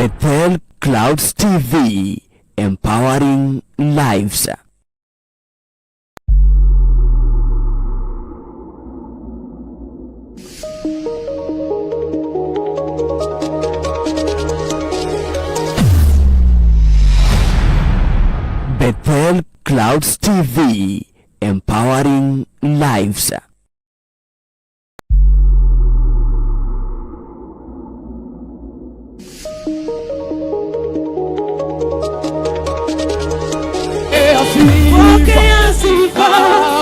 Bethel Clouds TV, empowering lives. Bethel Clouds TV, empowering lives. Pokea sifa,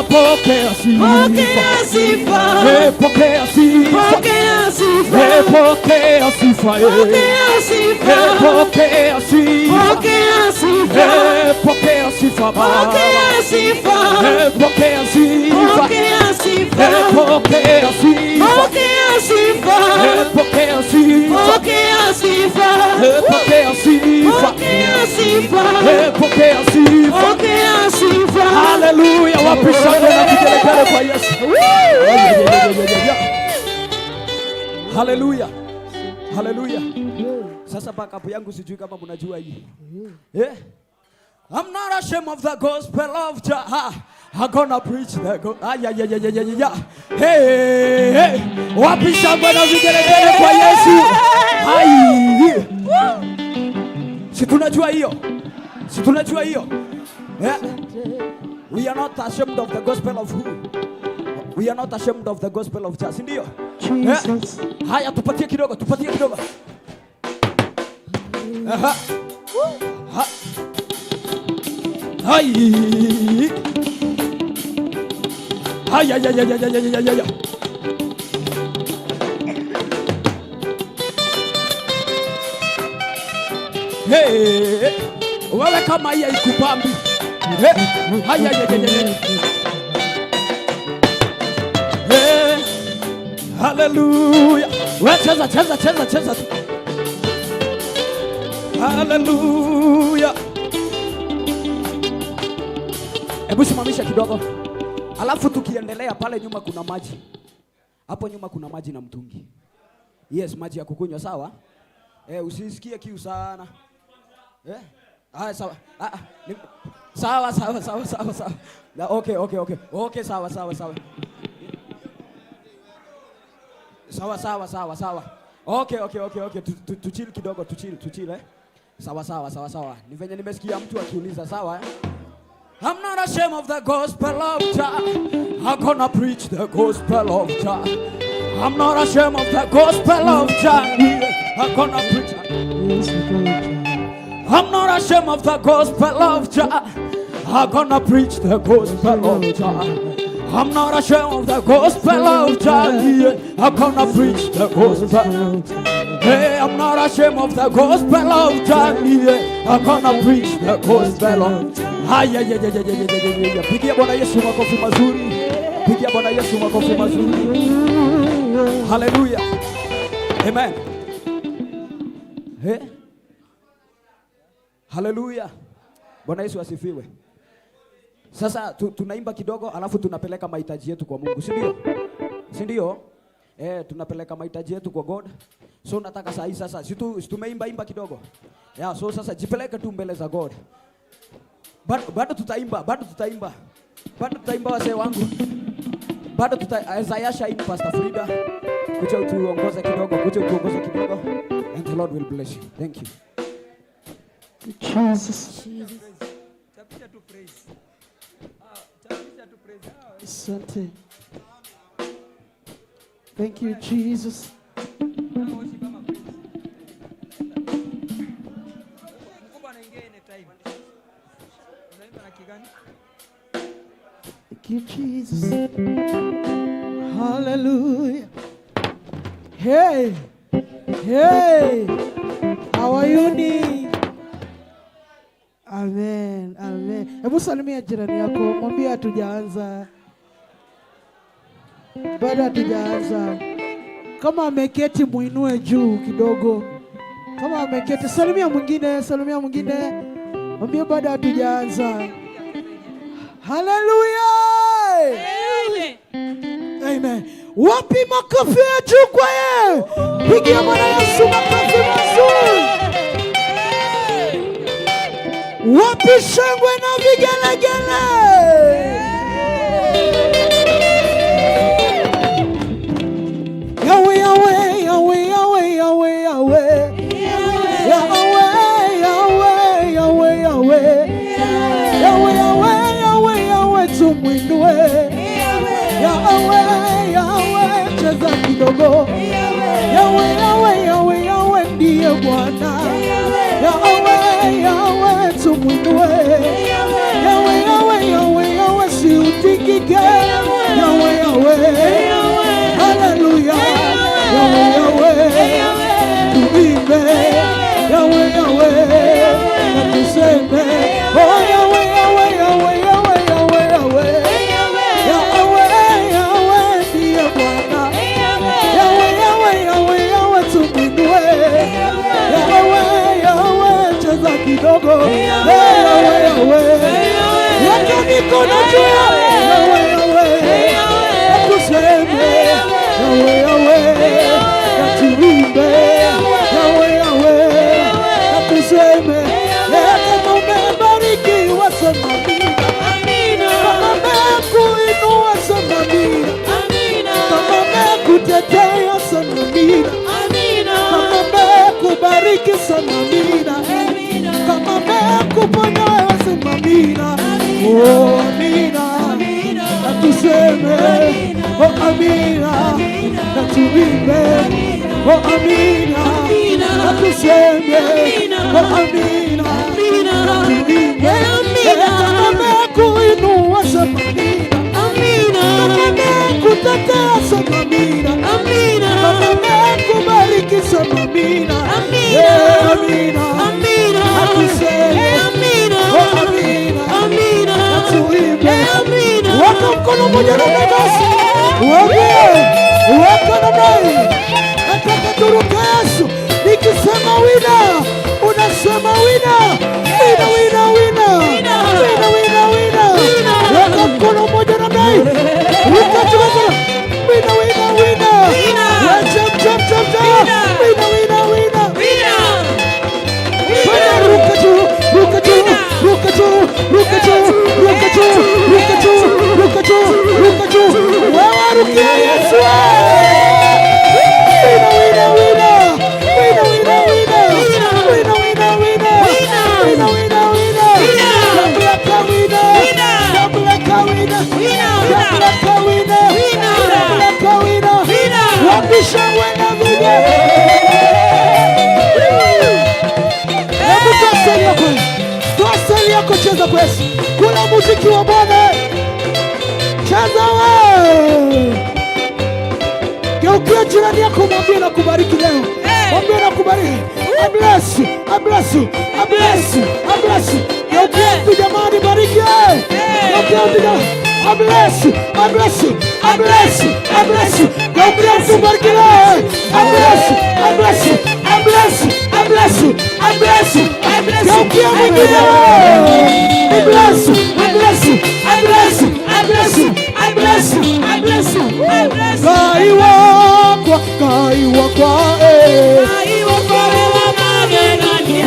Pokea sifa. Pokea sifa, Pokea sifa. Pokea sifa, Pokea sifa. Pokea sifa, Pokea sifa. Pokea sifa, Pokea sifa, Baba. Pokea sifa, Pokea sifa. Pokea sifa, Pokea sifa. Pokea sifa, Pokea sifa. Pokea sifa, Pokea sifa. Pokea sifa, Pokea sifa. Pokea sifa. Haleluya! Wapi shangwe na vigelegele kwa Yesu? Haleluya. Haleluya. Sasa backup yangu, sijui kama mnajua hii. Eh? I'm not ashamed of the gospel of Jah. I'm gonna preach the go. Ah, yeah. Hey, hey. Wapi shangwe na vigelegele kwa Yesu? Hai. Si tunajua hiyo? Si tunajua hiyo? Yeah. We are not ashamed of the gospel of who? We are not ashamed of the gospel of Jah, si ndio? Jesus. Eh? Haya, tupatie kidogo, tupatie kidogo. Aha. Ha. Hai. Hai, ay, ay, ay, ay, ay, ay, ay, ay. Hey, wewe kama hii haikubambi. Hey, hai, ay, ay, ay, ay. Hey, hallelujah. Wewe cheza, cheza, cheza, cheza tu. Hallelujah. Hebu simamisha kidogo. Alafu tukiendelea, pale nyuma kuna maji. Hapo nyuma kuna maji na mtungi. Yes, maji ya kukunywa, sawa? Eh, usisikie kiu sana. Eh? Ah, sawa. Ah, ah, sawa, sawa, sawa, sawa, sawa. Na, okay. Okay, sawa, sawa, sawa. Sawa, sawa, sawa, sawa. Okay. Tu chill kidogo, tu chill, tu chill, eh. Sawa, sawa, sawa, sawa. Ni venye nimesikia mtu akiuliza, sawa, eh? I'm not ashamed of the gospel of Jah. I'm gonna preach the gospel of Jah. I'm not ashamed of the gospel of Jah. I'm gonna preach. I'm not ashamed of the gospel of Jah. I'm gonna preach the gospel of Jah. I'm not ashamed of the gospel of Jah. I'm gonna preach the gospel. Hey, I'm not ashamed of the gospel of Jah. I'm gonna preach the gospel of Haya, ya, ya, ya, ya, ya, ya, ya, ya. Pigia Bwana Yesu makofi mazuri. Pigia Bwana Yesu makofi mazuri. Hallelujah. Amen. Hey. Hallelujah. Bwana Yesu asifiwe. Sasa tunaimba kidogo, alafu tunapeleka mahitaji yetu kwa Mungu, si ndio? Si ndio? Eh, tunapeleka mahitaji yetu kwa God. So nataka saa hii sasa, si tumeimba imba kidogo. Yeah, so sasa jipeleke tu mbele za God. Bado, bado tutaimba, bado tutaimba. Bado tutaimba, wasee wangu. Bado tuta Isaiah Shine, Pastor Frida. Kuja utuongoze kidogo, kuja utuongoze kidogo. And the Lord will bless you. Thank you. Jesus. Chapisha tu praise. Ah, chapisha tu praise. Ah, Asante. Thank you, Jesus. Kama worship ama praise. Mkubwa anaingia anytime. Unaimba na kigani? Thank you, Jesus. Hallelujah. Hey, hey, how are you? Ni? Amen, amen. Hebu salimia jirani yako, mwambie hatujaanza. Bado hatujaanza. Kama ameketi, muinue juu kidogo. Kama ameketi, salimia mwingine, salimia mwingine. Mwambie bado hatujaanza. Hallelujah! Amen. Wapi makofi ya juu kwa yeye? Pigia Bwana Yesu makofi mazuri. Wapi shangwe na vigelegele? Yahweh, Yahweh, Yahweh, Yahweh, Yahweh, Yahweh. Yahweh, Yahweh, Yahweh, Yahweh. Yahweh, Yahweh, Yahweh, Yahweh, tumwinue. Yahweh, Yahweh, cheza kidogo. Yahweh, Yahweh, Yahweh, Yahweh ndiye Bwana. Yahweh, Yahweh, tumwinue. Yahweh, Yahweh, Yahweh, Yahweh, si utikike. Yahweh, Yahweh. Hallelujah. Yahweh, Yahweh. Tuimbe. Yahweh, Yahweh. Na tuseme. Oh, Yahweh, Yahweh, Yahweh, Yahweh, Yahweh, Yahweh. Yahweh, Yahweh ndiye Bwana. Yahweh, Yahweh, Yahweh, Yahweh, tumwinue. Yahweh, Yahweh, cheza kidogo. Hey, Yahweh, Yahweh. Weka mikono juu. Yahweh, Yahweh. Na tuseme. Yahweh, Yahweh. Na tuimbe. Yahweh, Yahweh. Na tuseme. Kama umebarikiwa sema amina. Kama amekuinua sema amina. Kama amekutetea sema amina. Kama amekubariki sema amina. Kama amekuponya wewe sema amina. Oh, amina. Na tuseme oh, amina. Na tuimbe oh, amina. Na tuseme oh, amina. Na tuimbe. Kama amekuinua sema amina. Kama amekutetea sema amina. Kama amekubariki sema amina. Eh, amina. Na tuseme oh, amina. Na tuimbe. Weka mkono mmoja namna basi. Wewe weka namna hii. Nataka turuke Yesu. Nikisema wina, unasema wina. Wina, wina, wina. Wina, wina, wina. Weka mkono mmoja namna hii. Ruka chukua. Wina, wina, wina. Jump, jump, jump, jump. Wina, wina, wina. Twende ruka juu, ruka juu, ruka juu, ruka juu, ruka juu, ruka juu, ruka juu, ruka juu. Wewe rukia Yesu. Wina, wina, wina. Wina, wina, wina. Wina, wina, wina. Wina, wina, wina. Double wina. Double wina. Double wina. Double wina. Wapi shangwe na vigelegele? Hebu toa staili yako. Toa staili yako, cheza kwa Yesu. Kuna muziki wa Bwana. Cheza wewe. Geukia jirani yako mwambie nakubariki leo. Mwambie nakubariki. I bless you. I bless you. I bless you. I bless you. Geukia mtu jamani, bariki. Geukia mtu jamani. I bless you. I bless you. I bless you. I bless you. Geukia mtu bariki leo. I bless you. I bless you. I bless you. I bless you. I bless you. Geukia mwingine wewe. I bless you. I bless you. I bless you. I bless you. I bless you. I bless you. I bless you. Ngai wakwa, Ngai wakwa, eh.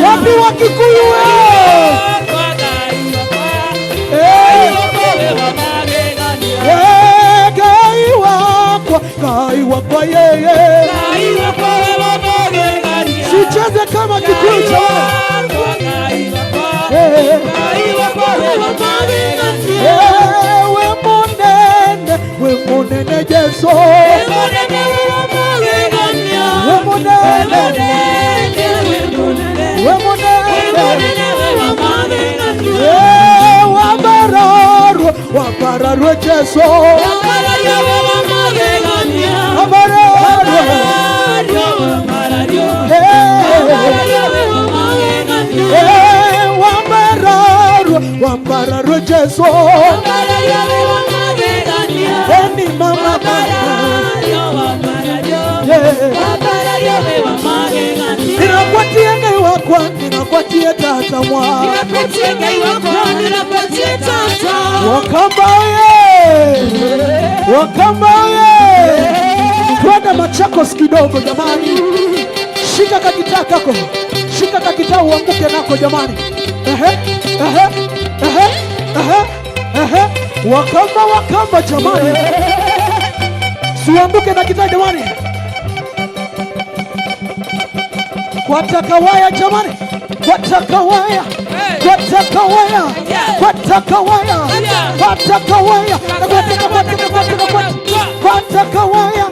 Wapi wa Kikuyu eh? Eh. Eh, Ngai wakwa, Ngai wakwa yeye. Sicheze kama Kikuyu cha wewe. Eh. Eh, we munene, we munene Jesu. We munene, we munene. Eh, wabararwe, wabararwe Jesu. Wabararwe. Eh, eh, wabararwe, wabararwe Jesu. Eni mama yeah. Ninakwatia Ngai wakwa, ninakwatia tata mwa. Wakamba oye! Wakamba oye! Twende Machakos kidogo jamani. Shika kagitaa kako. Shika kagitaa uanguke nako jamani. Ehe. Ehe, ehe, ehe, ehe. Wakamba, Wakamba jamani, sianguke na kitaa jamani, kwatakawaya jamani, kwatakawaya, kwatakawaya, kwatakawaya, kwatakawaya, kwataka, kwataka, kwataka, kwatakawaya,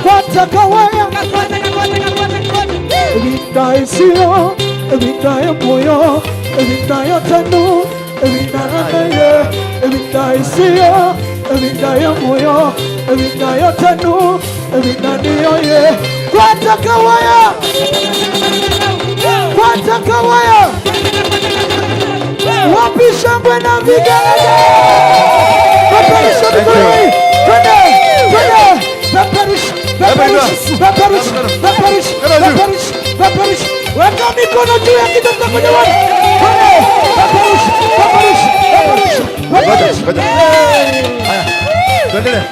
kwatakawaya. Ebindaisio, ebindayomoyo, ebindayotanu, ebindananaye, ebindaisio, ebindayomoyo, ebindayotanu, ebindaniyoye. Kwatakawaya, kwatakawaya. Wapi shangwe na vigelegele? Peperusha mikono hii. Twende, twende. Peperusha, peperusha, peperusha, peperusha, peperusha, peperusha. Weka mikono juu ya kichwa chako jamani. Twende, peperusha, peperusha, peperusha, Ngoja, peperusha. ngoja. Haya. Tuendelee.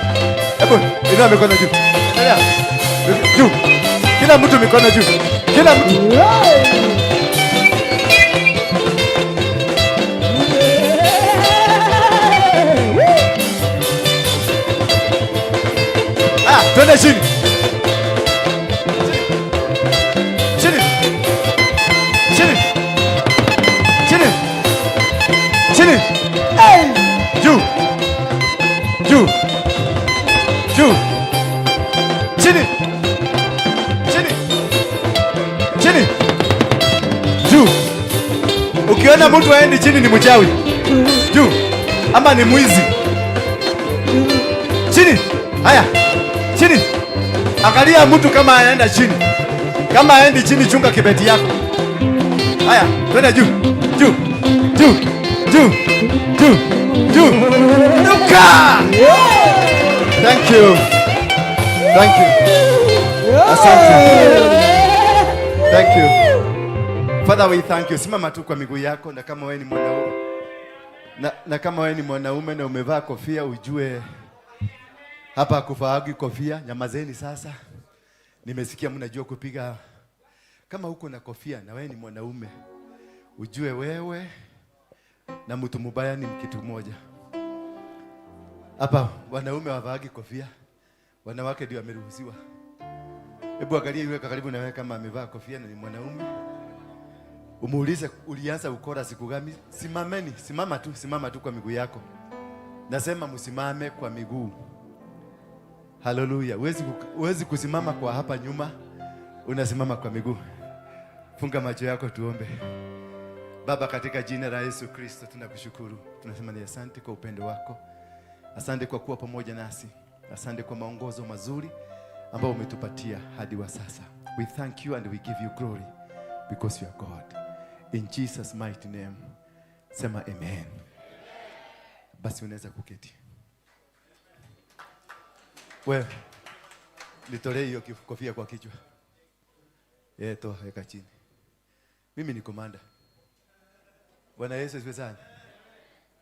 Hebu inua mikono juu. Endelea. Juu. Kila mtu mikono juu. Kila mtu. Hey. Ah, twende chini. Chini. Chini. Chini. Chini. Hey. Juu. Juu. Juu. Chini. Chini. Chini. Juu. Ukiona mtu aendi chini ni mchawi. Juu. Ama ni mwizi. Chini. Haya. Chini. Angalia mtu kama anaenda chini. Kama aendi chini, chunga kibeti yako. Haya, twende juu. Juu. Juu. Juu. Juu. Juu. Luka. Thank you. Thank you. Asante. Thank you. Father, we thank you. Simama tu kwa miguu yako na kama wewe ni mwanaume na kama wewe ni mwanaume na umevaa kofia, ujue hapa kuvaagi kofia. Nyamazeni sasa. Nimesikia mnajua kupiga. Kama uko na kofia na wewe ni mwanaume, ujue wewe na mtu mubaya ni kitu moja. Hapa wanaume wavaagi kofia, wanawake ndio wameruhusiwa. Hebu angalia yule karibu na wewe kama amevaa kofia na ni mwanaume. Umuulize, ulianza ukora siku gani? Simameni, simama tu, simama tu kwa miguu yako. Nasema msimame kwa miguu. Haleluya. Huwezi kusimama kwa hapa nyuma, unasimama kwa miguu. Funga macho yako tuombe. Baba, katika jina la Yesu Kristo tunakushukuru. Tunasema ni asante kwa upendo wako. Asante kwa kuwa pamoja nasi. Asante kwa maongozo mazuri ambayo umetupatia hadi wa sasa. We thank you and we give you glory because you are God. In Jesus' mighty name. Sema amen. Basi unaweza kuketi. Wewe nitolee hiyo kofia kwa kichwa. Eh, toa, weka chini. Mimi ni komanda. Bwana Yesu asifiwe sana.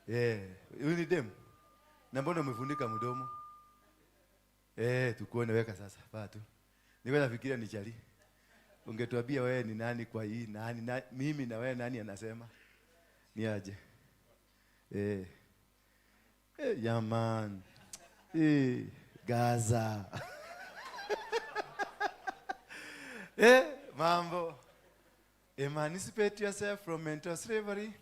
Eh, huyu ni demu. Na mbona umefunika mdomo? Eh, tukuone, weka sasa. Vaa tu. Nilikuwa nafikiria ni chali. Ungetuambia wewe ni nani kwa hii nani na, mimi na wewe nani anasema? Ni aje? Eh. Eh, yaman. Eh, Gaza. Eh, mambo. Emancipate yourself from mental slavery.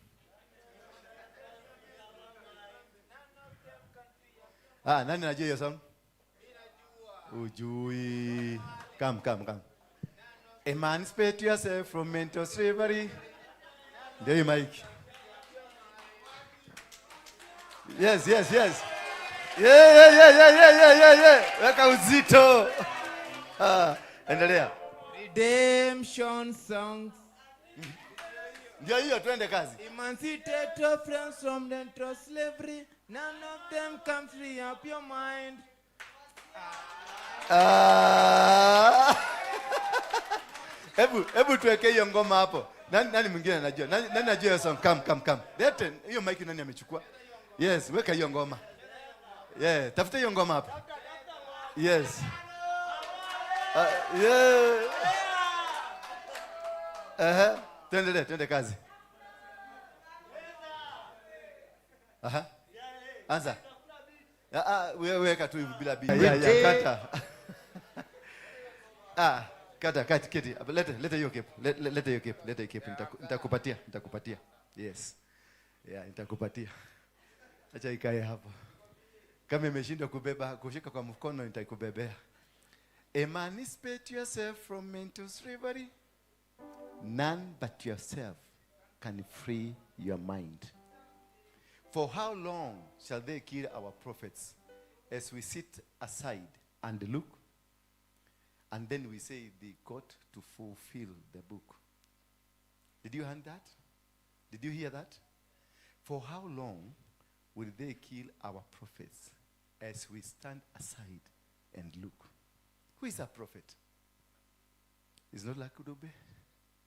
Ah, nani anajua hiyo song? Ujui. Come, come, come. Emancipate yourself from mental slavery. Ndio hiyo mic. Yes. Yeah. Weka uzito. Ah, endelea. Redemption songs. Ndio hiyo, twende kazi. Emancipate your friends from mental slavery. None of them can free up your mind. Ah. Hebu tuweke hiyo ngoma hapo. Nani mwingine anajua? Nani anajua hiyo song? Come, come, come. Lete hiyo mic, nani amechukua? Yes, weka hiyo ngoma. Yeah, tafuta hiyo ngoma hapo. Yes. Yeah. Tuendelee, twende kazi. Aha. Anza. Ah, ah, wewe weka tu hivi bila beat. Yeah, kata. Ah, kata, kata, keti. Lete, lete hiyo cape. Lete hiyo cape. Lete hiyo cape. Nitakupatia, nitakupatia. Yes. Yeah, nitakupatia. Acha ikae hapo. Kama imeshindwa kubeba, kushika kwa mkono, nitakubebea. Emancipate yourself from mental slavery. None but yourself can free your mind. For how long shall they kill our prophets as we sit aside and look? And then we say they got to fulfill the book. Did you hear that? Did you hear that? For how long will they kill our prophets as we stand aside and look? Who is a prophet? It's not like Dube.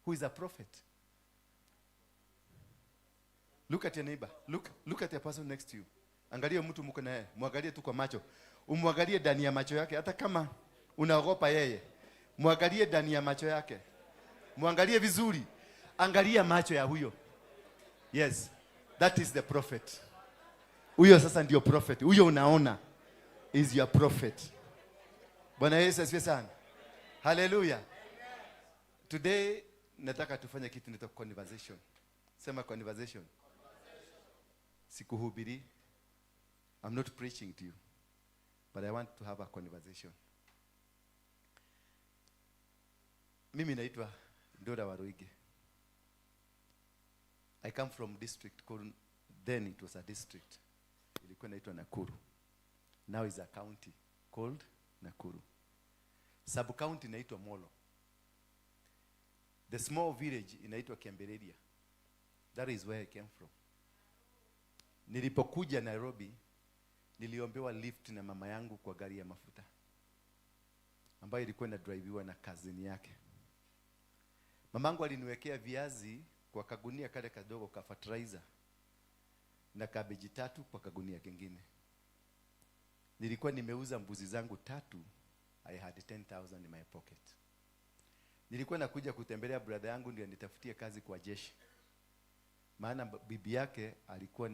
Who is a prophet? Look at your neighbor. Look at the person next to you. Angalia mtu mko naye, mwangalie tu kwa macho. Umwangalie ndani ya macho yake, hata kama unaogopa yeye. Mwangalie ndani ya macho yake. Mwangalie vizuri. Angalia macho ya huyo. Yes. That is the prophet. Huyo sasa ndio prophet. Huyo unaona is your prophet. Bwana Yesu asifiwe sana. Hallelujah. Today nataka tufanye kitu inaitwa conversation. Sema conversation. Sikuhubiri. I'm not preaching to you. But I want to have a conversation. Mimi naitwa Ndura Waruinge. I come from district called, then it was a district. Ilikuwa inaitwa Nakuru. Now is a county called Nakuru. Sub county inaitwa Molo. The small village inaitwa Kiambeleria. That is where I came from. Nilipokuja Nairobi, niliombewa lift na mama yangu kwa gari ya mafuta ambayo ilikuwa inadriviwa na cousin yake. Mamangu aliniwekea viazi kwa kagunia kale kadogo ka fertilizer na kabeji 3 kwa kagunia kingine. Nilikuwa nimeuza mbuzi zangu 3, I had 10,000 in my pocket. Nilikuwa nakuja kutembelea brother yangu ndio anitafutie kazi kwa jeshi. Maana bibi yake alikuwa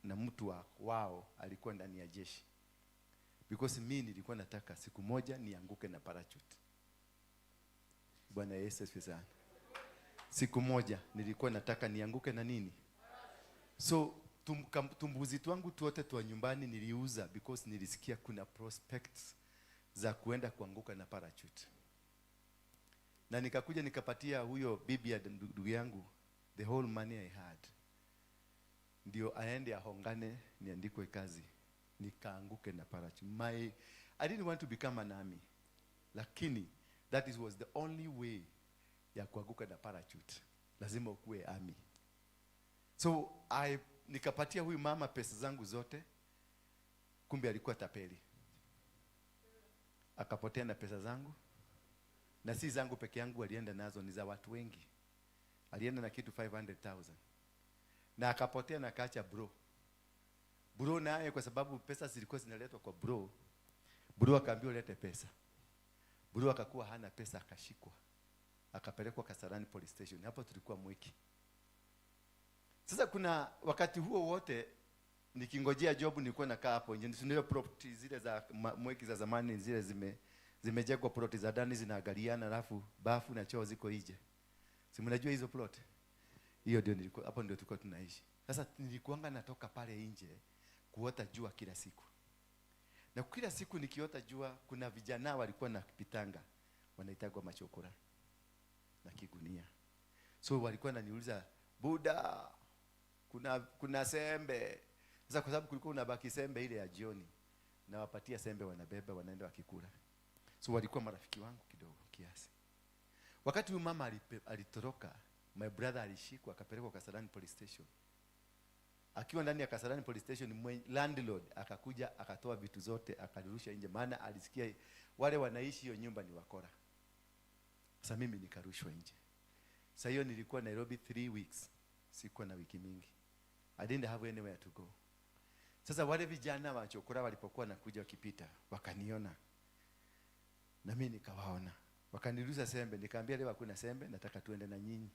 na mtu wao alikuwa ndani ya jeshi. Because mi nilikuwa nataka siku moja nianguke na parachute. Bwana Yesu asifiwe sana. Siku moja nilikuwa nataka nianguke na nini? So tumbuzi twangu tuote twa nyumbani niliuza because nilisikia kuna prospects za kuenda kuanguka na parachute. Na nikakuja nikapatia huyo bibi ya ndugu yangu the whole money I had. Ndio aende ahongane niandikwe kazi nikaanguke na parachute. I didn't want to become an army. Lakini that was the only way ya kuanguka na parachute. Lazima ukuwe army. So nikapatia huyu mama pesa zangu zote. Kumbe alikuwa tapeli. Akapotea na pesa zangu. Na si zangu peke yangu alienda nazo, ni za watu wengi. Alienda na kitu 500,000. Na akapotea na akaacha bro. Bro naye kwa sababu pesa zilikuwa zinaletwa kwa bro. Bro akaambiwa lete pesa. Bro akakuwa hana pesa akashikwa. Akapelekwa Kasarani police station. Hapo tulikuwa Mwiki. Sasa kuna wakati huo wote nikingojea job nilikuwa nakaa hapo nje. Ndio property zile za Mwiki za zamani zile zimejengwa plot za ndani zinaangaliana alafu bafu na choo ziko nje. Si mnajua hizo plot? Hiyo ndio nilikuwa hapo, ndio tulikuwa tunaishi. Sasa nilikuanga natoka pale nje kuota jua kila siku. Na kila siku nikiota jua kuna vijana walikuwa na pitanga wanaitagwa machokora na kigunia. So walikuwa wananiuliza, Buda, kuna sembe. Sasa kwa sababu kulikuwa unabaki sembe ile ya jioni, na wapatia sembe wanabeba wanaenda wakikula. So walikuwa marafiki wangu kidogo kiasi. Wakati huyu mama alitoroka, my brother alishikwa akapelekwa Kasarani police station. Akiwa ndani ya Kasarani police station, landlord akakuja akatoa vitu zote akarusha nje, maana alisikia wale wanaishi hiyo nyumba ni wakora. Sasa mimi nikarushwa nje. Sasa hiyo nilikuwa Nairobi 3 weeks. Sikuwa na wiki mingi. I didn't have anywhere to go. Sasa wale vijana wa chokora walipokuwa nakuja wakipita, wakaniona. Na mimi nikawaona. Wakaniruhusa sembe, nikamwambia leo hakuna sembe, nataka tuende na nyinyi.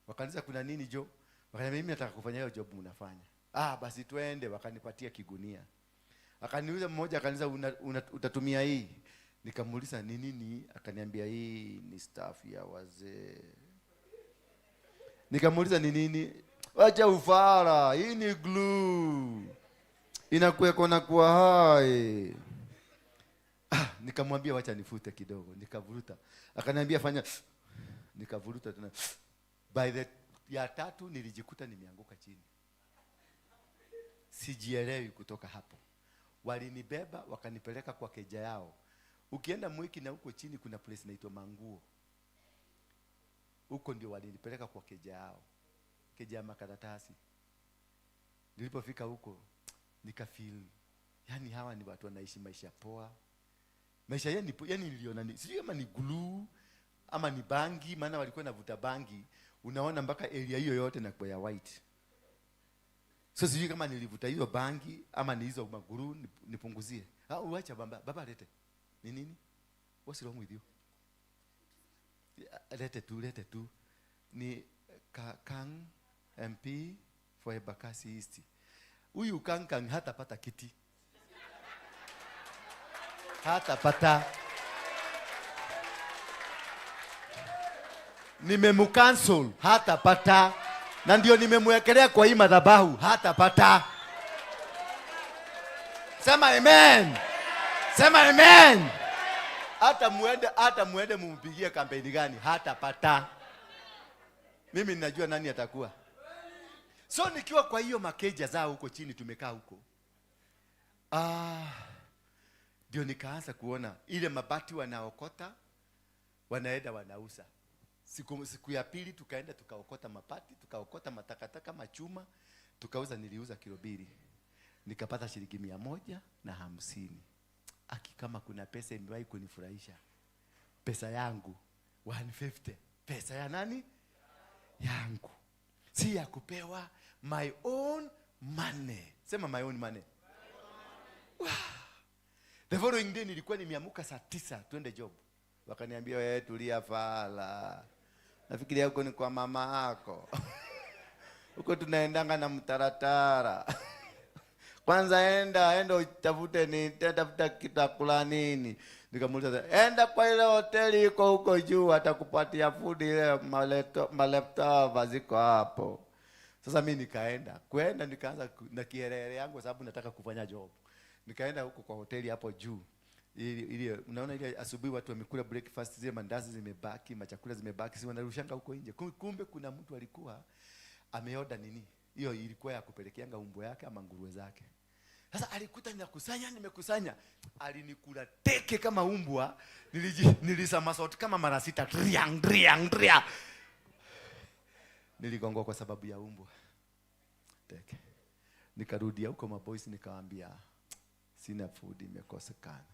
Wakaniuliza kuna nini jo? Wakaniambia mimi nataka kufanya hiyo job mnafanya. Ah, basi twende. Wakanipatia kigunia. Akaniuliza mmoja, akaniuliza utatumia hii? Nikamuuliza ni nini? Akaniambia hii ni staff ya wazee. Nikamuuliza ni nini? Wacha ufara, hii ni glue. Inakuweko na kuwa hai. Ah, nikamwambia wacha nifute kidogo, nikavuruta. Akaniambia fanya, nikavuruta tena. By the ya tatu nilijikuta nimeanguka chini. Sijielewi kutoka hapo. Walinibeba wakanipeleka kwa keja yao. Ukienda Mwiki na huko chini kuna place inaitwa Manguo. Huko ndio walinipeleka kwa keja yao. Keja ya makaratasi. Nilipofika huko nikafeel yani hawa ni watu wanaishi maisha poa. Maisha yani, yani niliona ni sijui kama ni glue ama ni bangi, maana walikuwa navuta bangi, unaona mpaka area hiyo yote na kwa ya white. So sijui kama nilivuta hizo bangi ama ni hizo maguru nipunguzie. Ah, uacha baba, baba lete. Ni nini? What's wrong with you? Lete tu, lete tu. Ni Kang MP for Embakasi East. Huyu Kang Kang hatapata kiti. Hatapata. Nimemucancel, hatapata. Na ndio nimemwekelea kwa hii madhabahu, hatapata. Sema amen. Sema amen. Hata muende mumpigie kampeni gani, hatapata. Mimi ninajua nani atakuwa. So nikiwa kwa hiyo makeja zao huko chini, tumekaa huko. Ndio nikaanza kuona ile mabati wanaokota, wanaenda wanauza. Siku ya pili tukaenda tukaokota mabati, tukaokota matakataka, machuma, tukauza. Niliuza kilo 2. Nikapata shilingi 150. Aki kama kuna pesa imewahi kunifurahisha. Pesa yangu 150. Pesa ya nani? Yangu. Si ya kupewa, my own money. Sema my own money. Wow. The following day nilikuwa nimeamka saa 9 twende job. Wakaniambia wewe tulia fala. Nafikiria huko ni kwa mama yako. Huko tunaendanga na mtaratara. Kwanza enda utafute ni tafuta kitakula nini. Nikamuuliza enda kwa ile hoteli iko huko juu atakupatia food ile maleftover ziko hapo. Sasa mimi nikaenda. Kwenda nikaanza na kiherehere yangu kwa sababu nataka kufanya job. Nikaenda huko kwa hoteli hapo juu. Ile unaona ile asubuhi watu wamekula breakfast, zile mandazi zimebaki, machakula zimebaki, si wanarushanga huko nje. Kumbe kuna mtu alikuwa ameoda nini? Hiyo ilikuwa ya kupelekeanga umbo yake ama nguruwe zake. Sasa alikuta ninakusanya, nimekusanya. Alinikula teke kama umbwa. Nilisama sauti kama mara 6. Triang, triang, triang. Niligongwa kwa sababu ya umbwa. Teke. Nikarudia huko maboys nikawaambia sina food, imekosekana.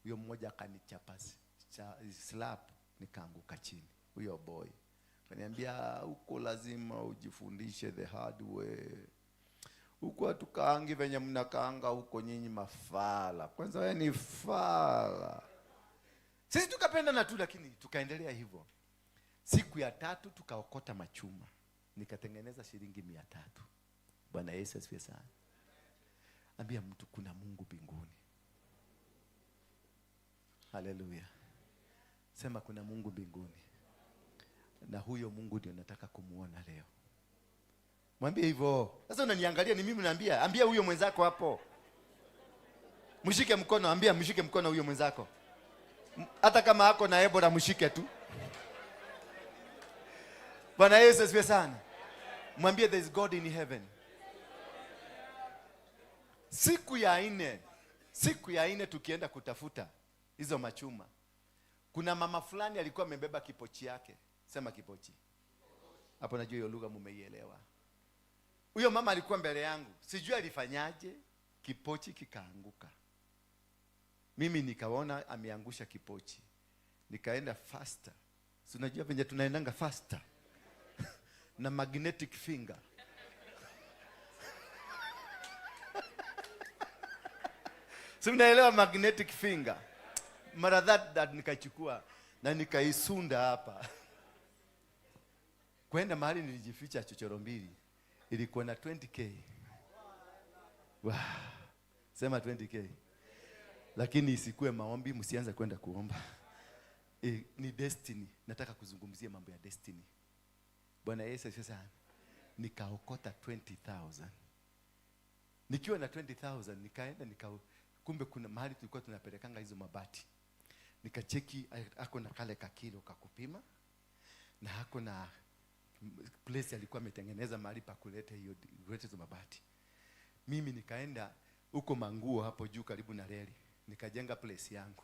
Huyo mmoja akanichapa slap, nikaanguka chini. Huyo boy akaniambia huko lazima ujifundishe the hard way. Huko hatukaangi venye mnakaanga huko nyinyi mafala. Kwanza wewe ni fala. Sisi tukapendana tu lakini tukaendelea hivyo. Siku ya tatu tukaokota machuma. Nikatengeneza shilingi 300. Bwana Yesu asifiwe sana. Ambia mtu kuna Mungu mbinguni. Haleluya. Sema kuna Mungu mbinguni. Na huyo Mungu ndio nataka kumuona leo. Mwambie hivyo. Sasa unaniangalia ni mimi naambia. Ambia huyo mwenzako hapo. Mshike mkono, ambia mshike mkono huyo mwenzako. Hata kama hako na Ebola mshike tu. Bwana Yesu asifiwe sana. Mwambie there is God in heaven. Siku ya nne tukienda kutafuta hizo machuma. Kuna mama fulani alikuwa amebeba kipochi yake. Sema kipochi. Hapo najua hiyo lugha mumeielewa. Huyo mama alikuwa mbele yangu. Sijui alifanyaje, kipochi kikaanguka. Mimi nikaona ameangusha kipochi. Nikaenda faster. Si unajua venye tunaendanga faster. Na magnetic finger. Si mnaelewa magnetic finger? Mara that nikachukua na nikaisunda hapa. Kwenda mahali nilijificha chochoro 2, ilikuwa na 20k. Wow. Sema 20K. Lakini isikue maombi, msianze kwenda kuomba. Ni destiny. Nataka kuzungumzia mambo ya destiny. Bwana Yesu asifiwe sana. Nikaokota 20,000. Nikiwa na 20,000 nikaenda kumbe kuna mahali tulikuwa tunapelekanga hizo mabati. Nikacheki ako na kale kakilo kakupima na ako na place alikuwa ametengeneza mahali pa kuleta hiyo kuleta hizo mabati. Mimi nikaenda huko Manguo hapo juu karibu na reli, nikajenga place yangu.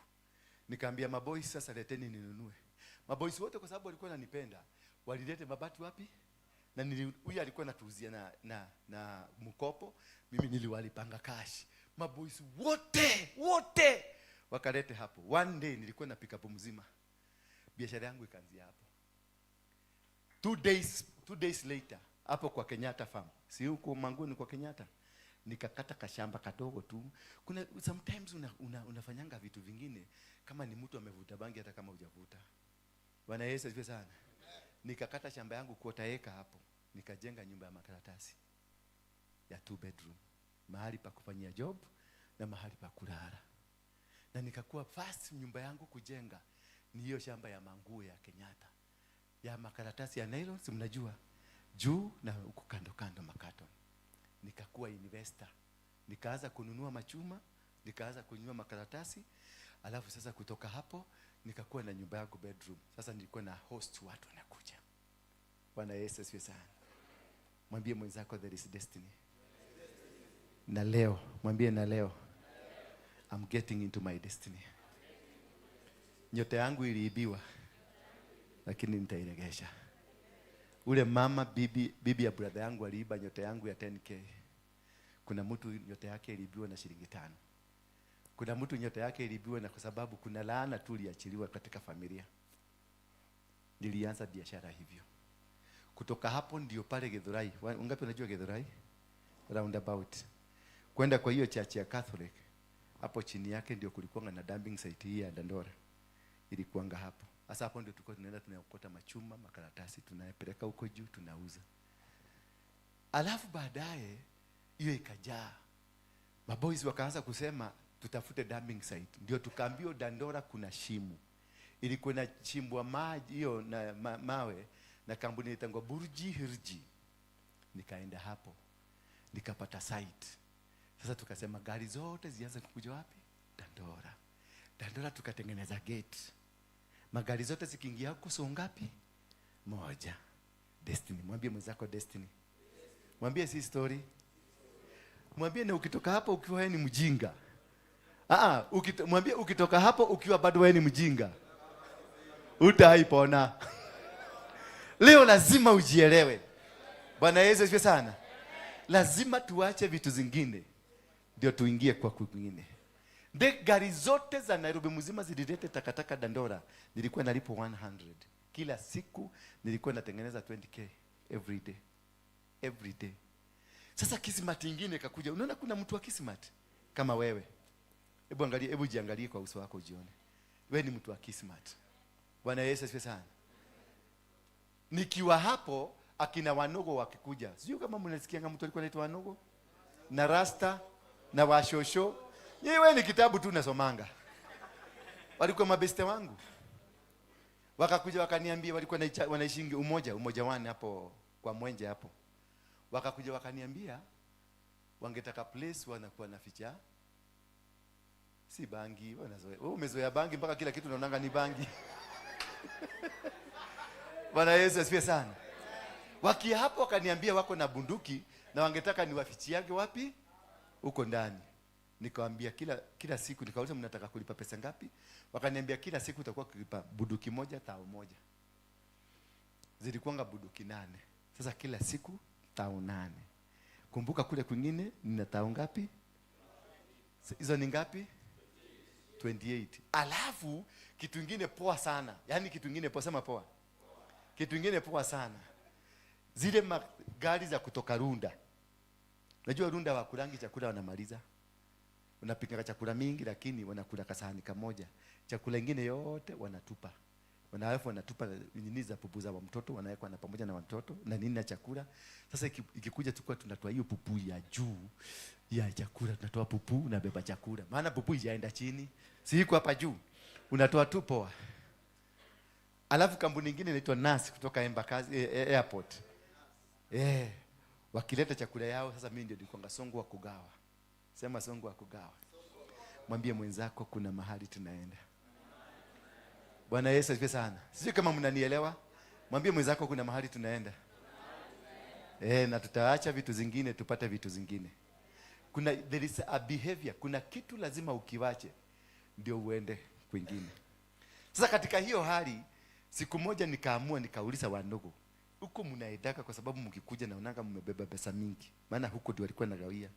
Nikaambia maboys sasa leteni ninunue. Maboys wote kwa sababu walikuwa wananipenda, walilete mabati wapi? Na huyu alikuwa anatuuzia na mkopo, mimi niliwalipanga cash. Maboys wote wakalete hapo. One day nilikuwa na pick up mzima. Biashara yangu ikaanzia hapo. 2 days later hapo kwa Kenyatta Farm. Si huko Manguo ni kwa Kenyatta. Nikakata kashamba kadogo tu. Kuna sometimes unafanyanga vitu vingine kama ni mtu amevuta bangi hata kama hujavuta. Bwana Yesu asifiwe sana. Nikakata shamba yangu quarter acre hapo. Nikajenga nyumba ya makaratasi ya 2 bedroom. Mahali pa kufanyia job na mahali pa kulala. Na nikakuwa first nyumba yangu kujenga ni hiyo shamba ya Manguo ya Kenyatta. Ya makaratasi ya nylon, si mnajua. Juu na huko kando kando makato. Nikakuwa investor. Nikaanza kununua machuma, nikaanza kununua makaratasi. Alafu sasa kutoka hapo nikakuwa na nyumba yangu bedroom. Sasa nilikuwa na host watu wanakuja. Bwana Yesu asifiwe sana. Mwambie mwenzako there is destiny. Na leo, mwambie na leo I'm getting into my destiny. Nyota yangu iliibiwa, lakini nitairegesha. Ule mama bibi ya brother yangu aliiba nyota yangu ya 10K. Kuna mtu nyota yake iliibiwa na shilingi 5. Kuna mtu nyota yake iliibiwa na kwa sababu kuna laana tu iliachiliwa katika familia. Nilianza biashara hivyo. Kutoka hapo ndio pale Githurai. Wangapi wanajua Githurai? Roundabout. Kwenda kwa hiyo church ya Catholic. Hapo chini yake ndio kulikuwa na dumping site hii ya Dandora. Ilikuanga hapo. Sasa hapo ndio tulikuwa tunaenda tunaokota machuma, makaratasi, tunayapeleka huko juu tunauza. Alafu baadaye hiyo ikajaa. Maboys wakaanza kusema tutafute dumping site. Ndio tukaambiwa Dandora kuna shimo. Ilikuwa inachimbwa maji hiyo na mawe na kampuni inaitwa Burji Hirji. Nikaenda hapo. Nikapata site. Sasa tukasema gari zote zianze kukuja wapi? Dandora. Dandora tukatengeneza gate. Magari zote zikiingia huko sio ngapi? Moja. Destiny. Mwambie mwenzako destiny. Mwambie si story. Mwambie na ukitoka hapo ukiwa wewe ni mjinga. Mwambie ukitoka hapo ukiwa bado wewe ni mjinga. Utaipona. Leo lazima ujielewe. Bwana Yesu asifiwe sana. Lazima tuache vitu zingine ndio tuingie kwa kwingine. Nde gari zote za Nairobi mzima zililete takataka Dandora. Nilikuwa nalipo 100. Kila siku nilikuwa natengeneza 20K every day. Every day. Sasa kismat ingine ikakuja. Unaona kuna mtu wa kismat kama wewe. Hebu angalia, hebu jiangalie kwa uso wako ujione. Wewe ni mtu wa kismat. Bwana Yesu asifiwe sana. Nikiwa hapo akina Wanogo wakikuja. Sijui kama mnasikianga mtu alikuwa anaitwa Wanogo na Rasta na Washosho. Yeye wewe ni kitabu tu nasomanga. Walikuwa mabeste wangu. Wakakuja wakaniambia walikuwa wanaishingi umoja wani hapo kwa Mwenje hapo. Wakakuja wakaniambia wangetaka place wanakuwa na ficha. Si bangi, wanazoea. Wewe umezoea bangi mpaka kila kitu unaonanga ni bangi. Bwana Yesu asifiwe sana. Wakia hapo wakaniambia wako na bunduki na wangetaka niwafichiage wapi? Huko ndani. Nikamwambia kila siku, nikauliza mnataka kulipa pesa ngapi? Wakaniambia kila siku utakuwa kulipa bunduki moja tao moja. Zilikuwanga bunduki 8. Sasa kila siku tao 8. Kumbuka kule kwingine nina tao ngapi? Hizo ni ngapi? 28. Alafu kitu kingine poa sana. Yaani kitu kingine poa, sema poa. Kitu kingine poa sana. Zile gari za kutoka Runda. Unajua Runda wakulangi chakula wanamaliza. Unapika chakula mingi lakini wanakula kasahani kamoja. Chakula ingine yote wanatupa. Alafu wanatupa nini za pupu za mtoto, wanawekwa na pamoja na watoto na nini na chakula. Sasa ikikuja tulikuwa tunatoa hiyo pupu ya juu ya chakula, tunatoa pupu na beba chakula. Maana pupu ijaenda chini, si iko hapa juu. Unatoa tu poa. Alafu kampuni nyingine inaitwa NAS kutoka Embakasi Airport. Wakileta chakula yao, sasa mimi ndio nilikuwa songo wa kugawa. Sema songo wa kugawa. Mwambie mwenzako kuna mahali tunaenda. Bwana Yesu asifiwe sana. Sijui kama mnanielewa. Mwambie mwenzako kuna mahali tunaenda. Na tutaacha vitu zingine tupate vitu zingine. Kuna there is a behavior, kuna kitu lazima ukiwache ndio uende kwingine. Sasa katika hiyo hali siku moja nikaamua nikauliza wandugu, huko mnaendaka kwa sababu mkikuja naonanga mmebeba pesa mingi. Maana huko ndio walikuwa nagawia.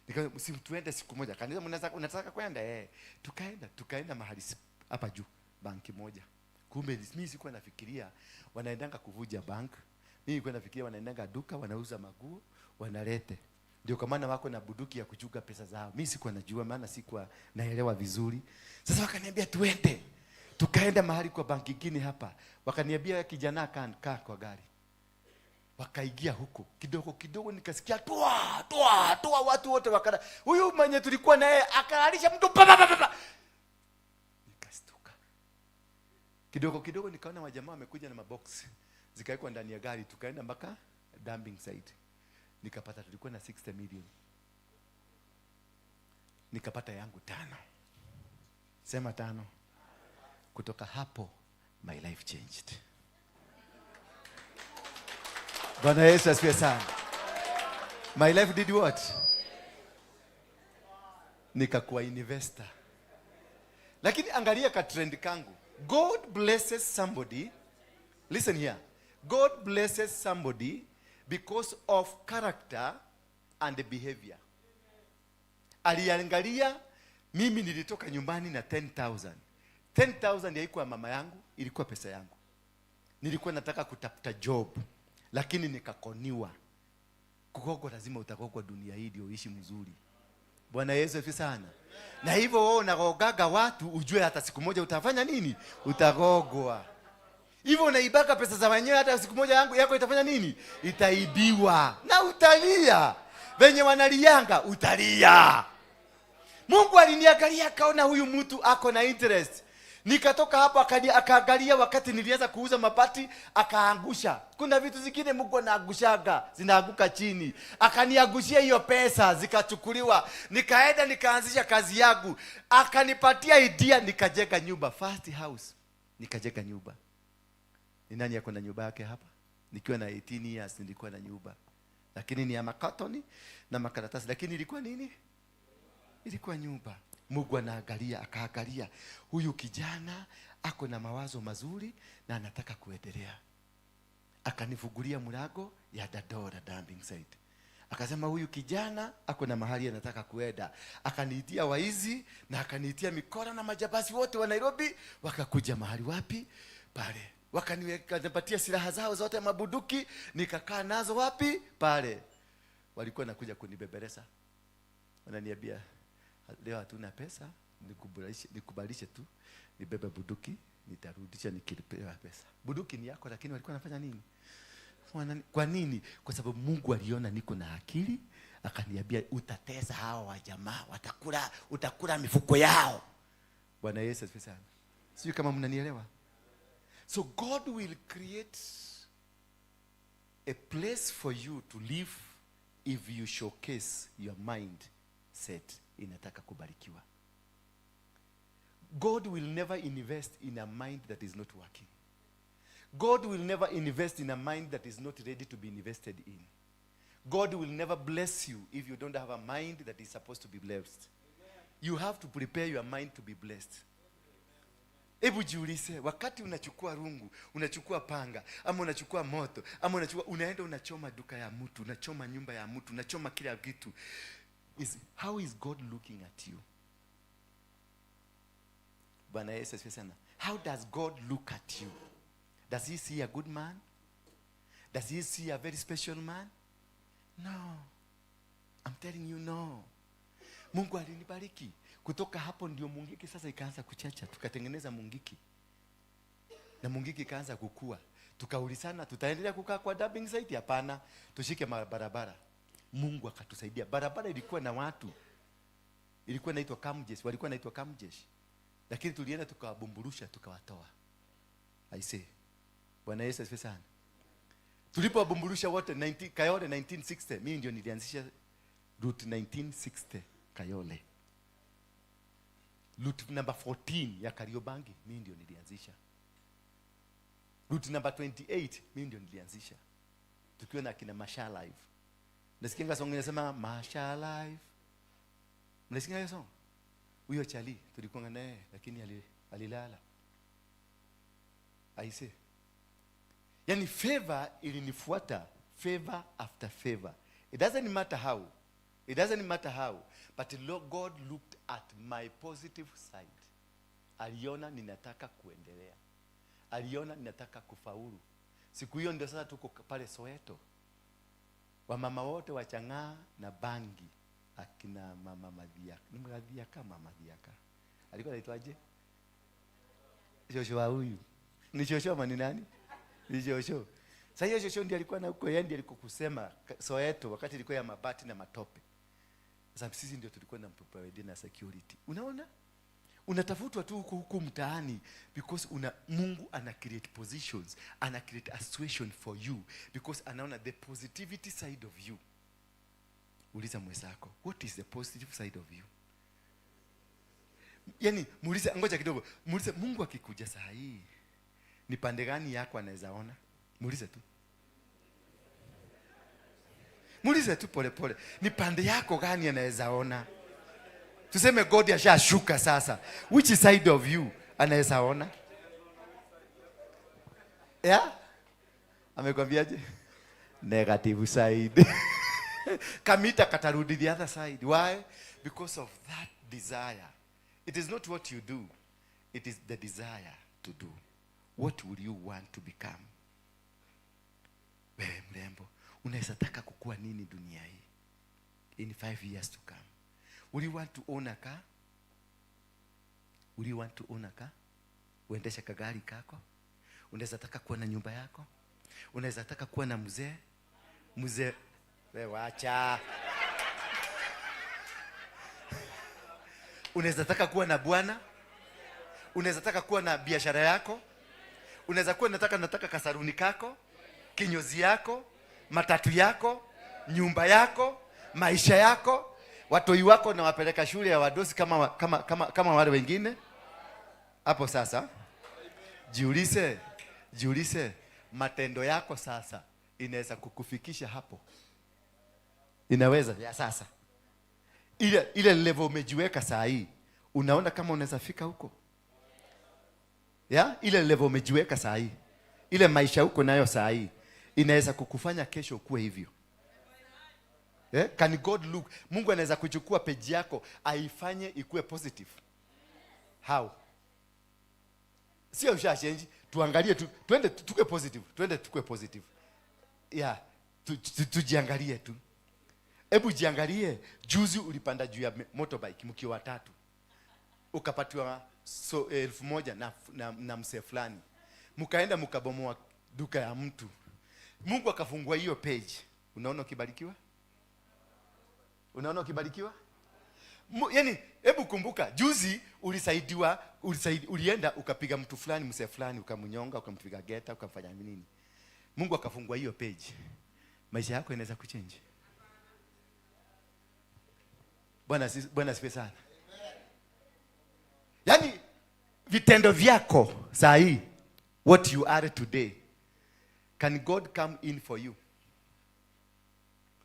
Nikamwambia si tuende siku moja. Kanisa unataka kwenda? Tukaenda mahali hapa juu banki moja. Kumbe mimi sikuwa nafikiria wanaendanga kuvuja bank. Mimi nilikuwa nafikiria wanaendanga duka wanauza maguo wanalete. Ndio kwa maana wako na bunduki ya kuchuka pesa zao. Mimi sikuwa najua maana sikuwa naelewa vizuri. Sasa wakaniambia tuende. Tukaenda mahali kwa banki nyingine hapa. Wakaniambia kijana kaa kwa gari. Wakaingia huko. Kidogo kidogo nikasikia toa toa toa, watu wote wakala. Huyu mwenye tulikuwa naye akalalisha mtu pa pa pa pa. Nikastuka. Kidogo kidogo nikaona wajamaa wamekuja na mabox. Zikawekwa ndani ya gari, tukaenda mpaka dumping site. Nikapata tulikuwa na 60 million. Nikapata yangu 5. Sema 5. Kutoka hapo my life changed. Bwana Yesu asifiwe sana. My life did what? Nikakuwa investor. Lakini angalia ka trend kangu. God blesses somebody. Listen here. God blesses somebody because of character and behavior. Aliangalia mimi nilitoka nyumbani na 10,000. 10,000 haikuwa mama yangu, ilikuwa pesa yangu. Nilikuwa nataka kutafuta job, lakini nikakoniwa. Kugogwa lazima utagogwa dunia hii ndio uishi mzuri. Bwana Yesu asifiwe sana. Na hivyo wewe unagogaga watu ujue hata siku moja utafanya nini? Utagogwa. Hivyo unaibaka pesa za wenyewe, hata siku moja yako itafanya nini? Itaibiwa. Na utalia. Venye wanalianga utalia. Mungu aliniangalia akaona huyu mtu ako na interest. Nikatoka hapo akaangalia wakati nilianza kuuza mabati akaangusha. Kuna vitu zingine Mungu anaangushaga, zinaanguka chini. Akaniangushia hiyo pesa zikachukuliwa. Nikaenda nikaanzisha kazi yangu. Akanipatia idea nikajenga nyumba, first house. Nikajenga nyumba. Ni nani yako na nyumba yake hapa? Nikiwa na 18 years nilikuwa na nyumba. Lakini ni ya makatoni na makaratasi, lakini ilikuwa nini? Ilikuwa nyumba. Mungu anaangalia, akaangalia huyu kijana ako na mawazo mazuri na anataka kuendelea. Akanifungulia mlango ya Dandora dumping site. Akasema huyu kijana ako na mahali anataka kuenda. Akaniitia waizi na akaniitia mikora na majambazi wote wa Nairobi, wakakuja mahali wapi? Pale. Wakanipatia silaha zao zote, mabuduki, nikakaa nazo wapi? Pale. Walikuwa nakuja kunibebeleza. Wananiambia leo hatuna pesa, nikubalishe tu nibebe buduki, nitarudisha nikilipewa pesa. Buduki ni yako, lakini walikuwa wanafanya nini? Kwa nini? Kwa sababu Mungu aliona niko na akili, akaniambia utatesa hawa wajamaa, utakula mifuko yao. Bwana Yesu asifiwe sana. Sijui kama mnanielewa. So God will create a place for you to live if you showcase your mind set inataka kubarikiwa. God will never invest in a mind that is not working. God will never invest in a mind that is not ready to be invested in. God will never bless you if you don't have a mind that is supposed to be blessed. You have to prepare your mind to be blessed. Hebu jiulize, wakati unachukua rungu, unachukua panga, ama unachukua moto, ama unaenda unachoma duka ya mtu, unachoma nyumba ya mtu, unachoma kila kitu. How is God looking at you? Bwana Yesu asifiwe sana. How does God look at you? Does he see a good man? Does he see a very special man? No. I'm telling you, no. Mungu alinibariki. Kutoka hapo ndio Mungiki sasa ikaanza kuchacha, tukatengeneza Mungiki. Na Mungiki ikaanza kukua. Tukaulizana, tutaendelea kukaa kwa dumping site? Hapana, tushike barabara. Mungu akatusaidia. Barabara ilikuwa na watu, ilikuwa inaitwa Kamjesh, walikuwa inaitwa Kamjesh, lakini tulienda tukawabumburusha, tukawatoa. I say, Bwana Yesu asifiwe sana. Tulipowabumburusha wote 19, Kayole 1960, mimi ndio nilianzisha route 1960 Kayole. Route number 14 ya Kariobangi, mimi ndio nilianzisha. Route number 28 mimi ndio nilianzisha. Tukiwa na kina Masha Live. Nasikia song inasema Masha Live. Mnasikia hiyo song? Huyo chali tulikuwa naye lakini alilala. I say. Yani favor ilinifuata, favor after favor. It doesn't matter how. It doesn't matter how. But God looked at my positive side. Aliona ninataka kuendelea. Aliona ninataka kufaulu. Siku hiyo ndio sasa tuko pale Soweto. Wamama wote wachang'aa na bangi. Akina mama Madhiaka. Ni Madhiaka, mama Madhiaka. Alikuwa anaitwaje? Shosho wa huyu. Ni shosho ama ni nani? Ni shosho. Sasa hiyo shosho ndiye alikuwa na huko, yeye ndiye alikuwa kusema Soweto wakati ilikuwa ya mabati na matope. Sasa sisi ndio tulikuwa na provide na security. Unaona? Unatafutwa tu huku huku mtaani because Mungu ana create positions, ana create a situation for you because anaona the positivity side of you. Uliza mwenzako, what is the positive side of you? Yani muulize, ngoja kidogo, muulize Mungu akikuja saa hii ni pande gani yako anaweza ona? Muulize tu. Muulize tu pole pole. Ni pande yako gani anaweza ona? Tuseme God ashashuka sasa. Which side of you anaweza ona? Yeah? Amekwambiaje? Negative side. Kamita katarudi the other side. Why? Because of that desire. It is not what you do. It is the desire to do. What will you want to become? Wewe mrembo, unaweza taka kukua nini dunia hii? In 5 years to come. Will you want to own a car? Will you want to own a car? Uendeshe kagari kako? Unaweza taka kuwa na nyumba yako? Unaweza taka kuwa na mzee? Mzee, wewe wacha. Unaweza taka kuwa na bwana? Unaweza taka kuwa na biashara yako? Unaweza kuwa nataka kasaruni kako, kinyozi yako, matatu yako, nyumba yako, maisha yako, watoi wako na wapeleka shule ya wadosi kama wale wengine. Hapo sasa jiulize matendo yako sasa inaweza kukufikisha hapo. Inaweza ya sasa. Ile level umejiweka saa hii, unaona kama unaweza fika huko? Ya, ile level umejiweka saa hii, ile maisha huko nayo saa hii inaweza kukufanya kesho kuwe hivyo. Can God look? Mungu anaweza kuchukua page yako aifanye ikuwe positive. How? Sio usha change, tuangalie tu, twende tukue positive, twende tukue positive. Yeah, tujiangalie tu. Hebu jiangalie, juzi ulipanda juu ya motorbike mkiwa watatu. Ukapatiwa so 1,000 na msee fulani. Mkaenda mkabomoa duka ya mtu. Mungu akafungua hiyo page. Unaona ukibarikiwa? Unaona ukibarikiwa? Yani hebu kumbuka juzi ulisaidiwa, ulienda ukapiga mtu fulani, msee fulani, ukamnyonga, ukampiga geta, ukamfanya nini? Mungu akafungua hiyo page. Maisha yako yanaweza kuchange. Bwana asifiwe sana. Yani vitendo vyako saa hii, what you are today, can God come in for you?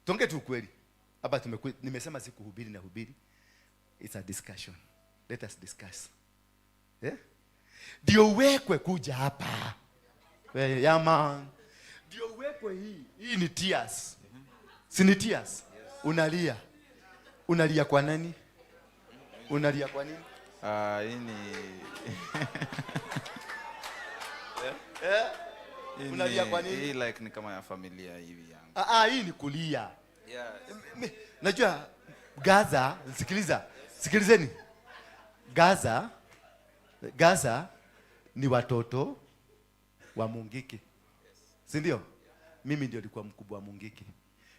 Tuongee tu kweli. Hapa nimesema sikuhubiri na hubiri. It's a discussion. Let us discuss. Yeah? Ndio uwekwe kuja hapa. Yeah man. Ndio uwekwe hii. Hii ni tears. Si ni tears? Unalia. Unalia kwa nani? Unalia kwa nini? Hii ni Unalia kwa nini? Hii like ni kama ya familia hivi yangu. Hii ni kulia. Yeah. Najua Gaza, sikiliza. Sikilizeni. Gaza ni watoto Wa Mungiki, si ndio? Mimi ndio nilikuwa mkubwa wa Mungiki.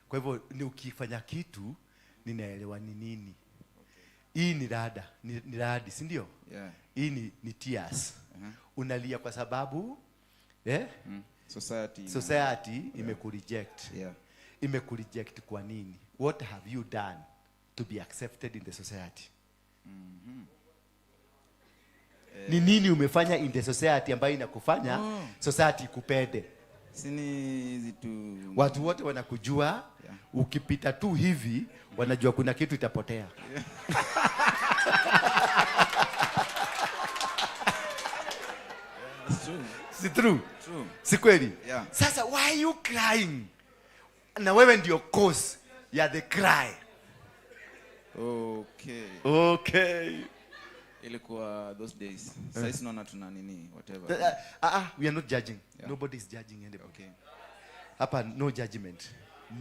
Kwa hivyo ni ukifanya kitu ninaelewa ni nini. Hii ni rada, ni radi, si ndio? Yeah. Hii ni tears. Unalia kwa sababu Society. Society imekureject. Yeah. Imekureject kwa nini? What have you done to be accepted in the society? Ni nini umefanya in the society ambayo inakufanya society ikupende? Sini hizi tu. Watu wote wanakujua. Yeah. Ukipita tu hivi wanajua kuna kitu itapotea. It's true. Si true? True. Si kweli? Yeah. Sasa why are you crying? Na wewe ndio cause ya the cry. Okay. Okay. Ilikuwa those days. Sasa tunaona tuna nini whatever. We are not judging. Yeah. Nobody is judging anybody. Okay. Hapa no judgment.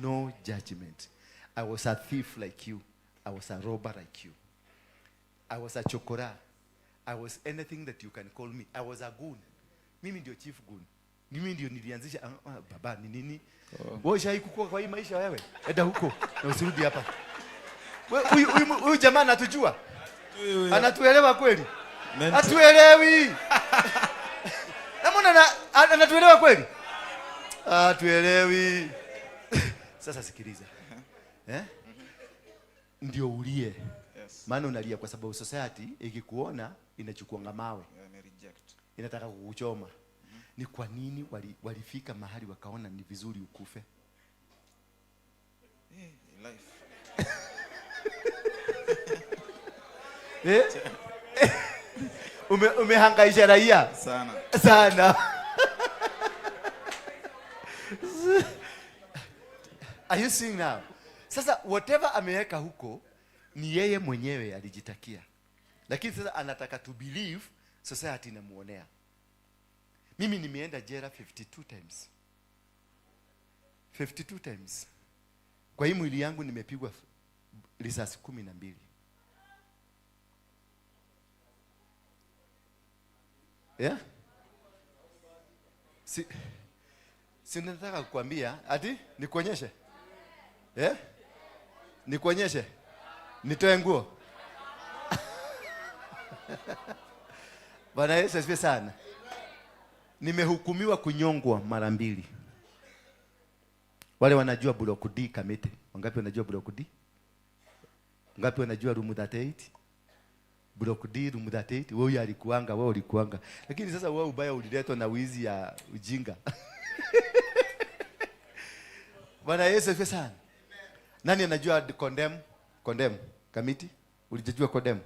No judgment. I was a thief like you. I was a robber like you. I was a chokora. I was anything that you can call me. I was a goon. Mimi ndio chief goon. Mimi ndio nilianzisha. Baba ni nini? Wewe ushai kukua kwa hii maisha wewe? Enda huko na usirudi hapa. Wewe huyu jamaa anatujua? Anatuelewa kweli? Hatuelewi. Namona anatuelewa kweli? Hatuelewi. Sasa sikiliza. Ndio ulie. Yes. Maana unalia kwa sababu society ikikuona inachukuanga mawe. Yeah, ime reject. Inataka kukuchoma. Ni kwa nini walifika mahali wakaona ni vizuri ukufe? Life. Umehangaisha raia sana. Sana. Are you seeing now? Sasa whatever ameweka huko ni yeye mwenyewe alijitakia. Lakini sasa anataka to believe society inamuonea. Mimi nimeenda jela 52 times. 52 times. Kwa hii mwili yangu nimepigwa risasi 12. Yeah? Si nataka kukuambia ati nikuonyeshe? Yeah? Nikuonyeshe? Nitoe nguo? Bwana Yesu asifiwe sana. Nimehukumiwa kunyongwa mara 2. Wale wanajua Block D Kamiti. Wangapi wanajua Block D? Wangapi wanajua room 38? Block D room 38. Wewe alikuanga, wewe ulikuanga. Lakini sasa wewe ubaya uliletwa na wizi ya ujinga. Bwana Yesu asifiwe sana. Nani anajua condemn? Condemn Kamiti? Ulijua condemn?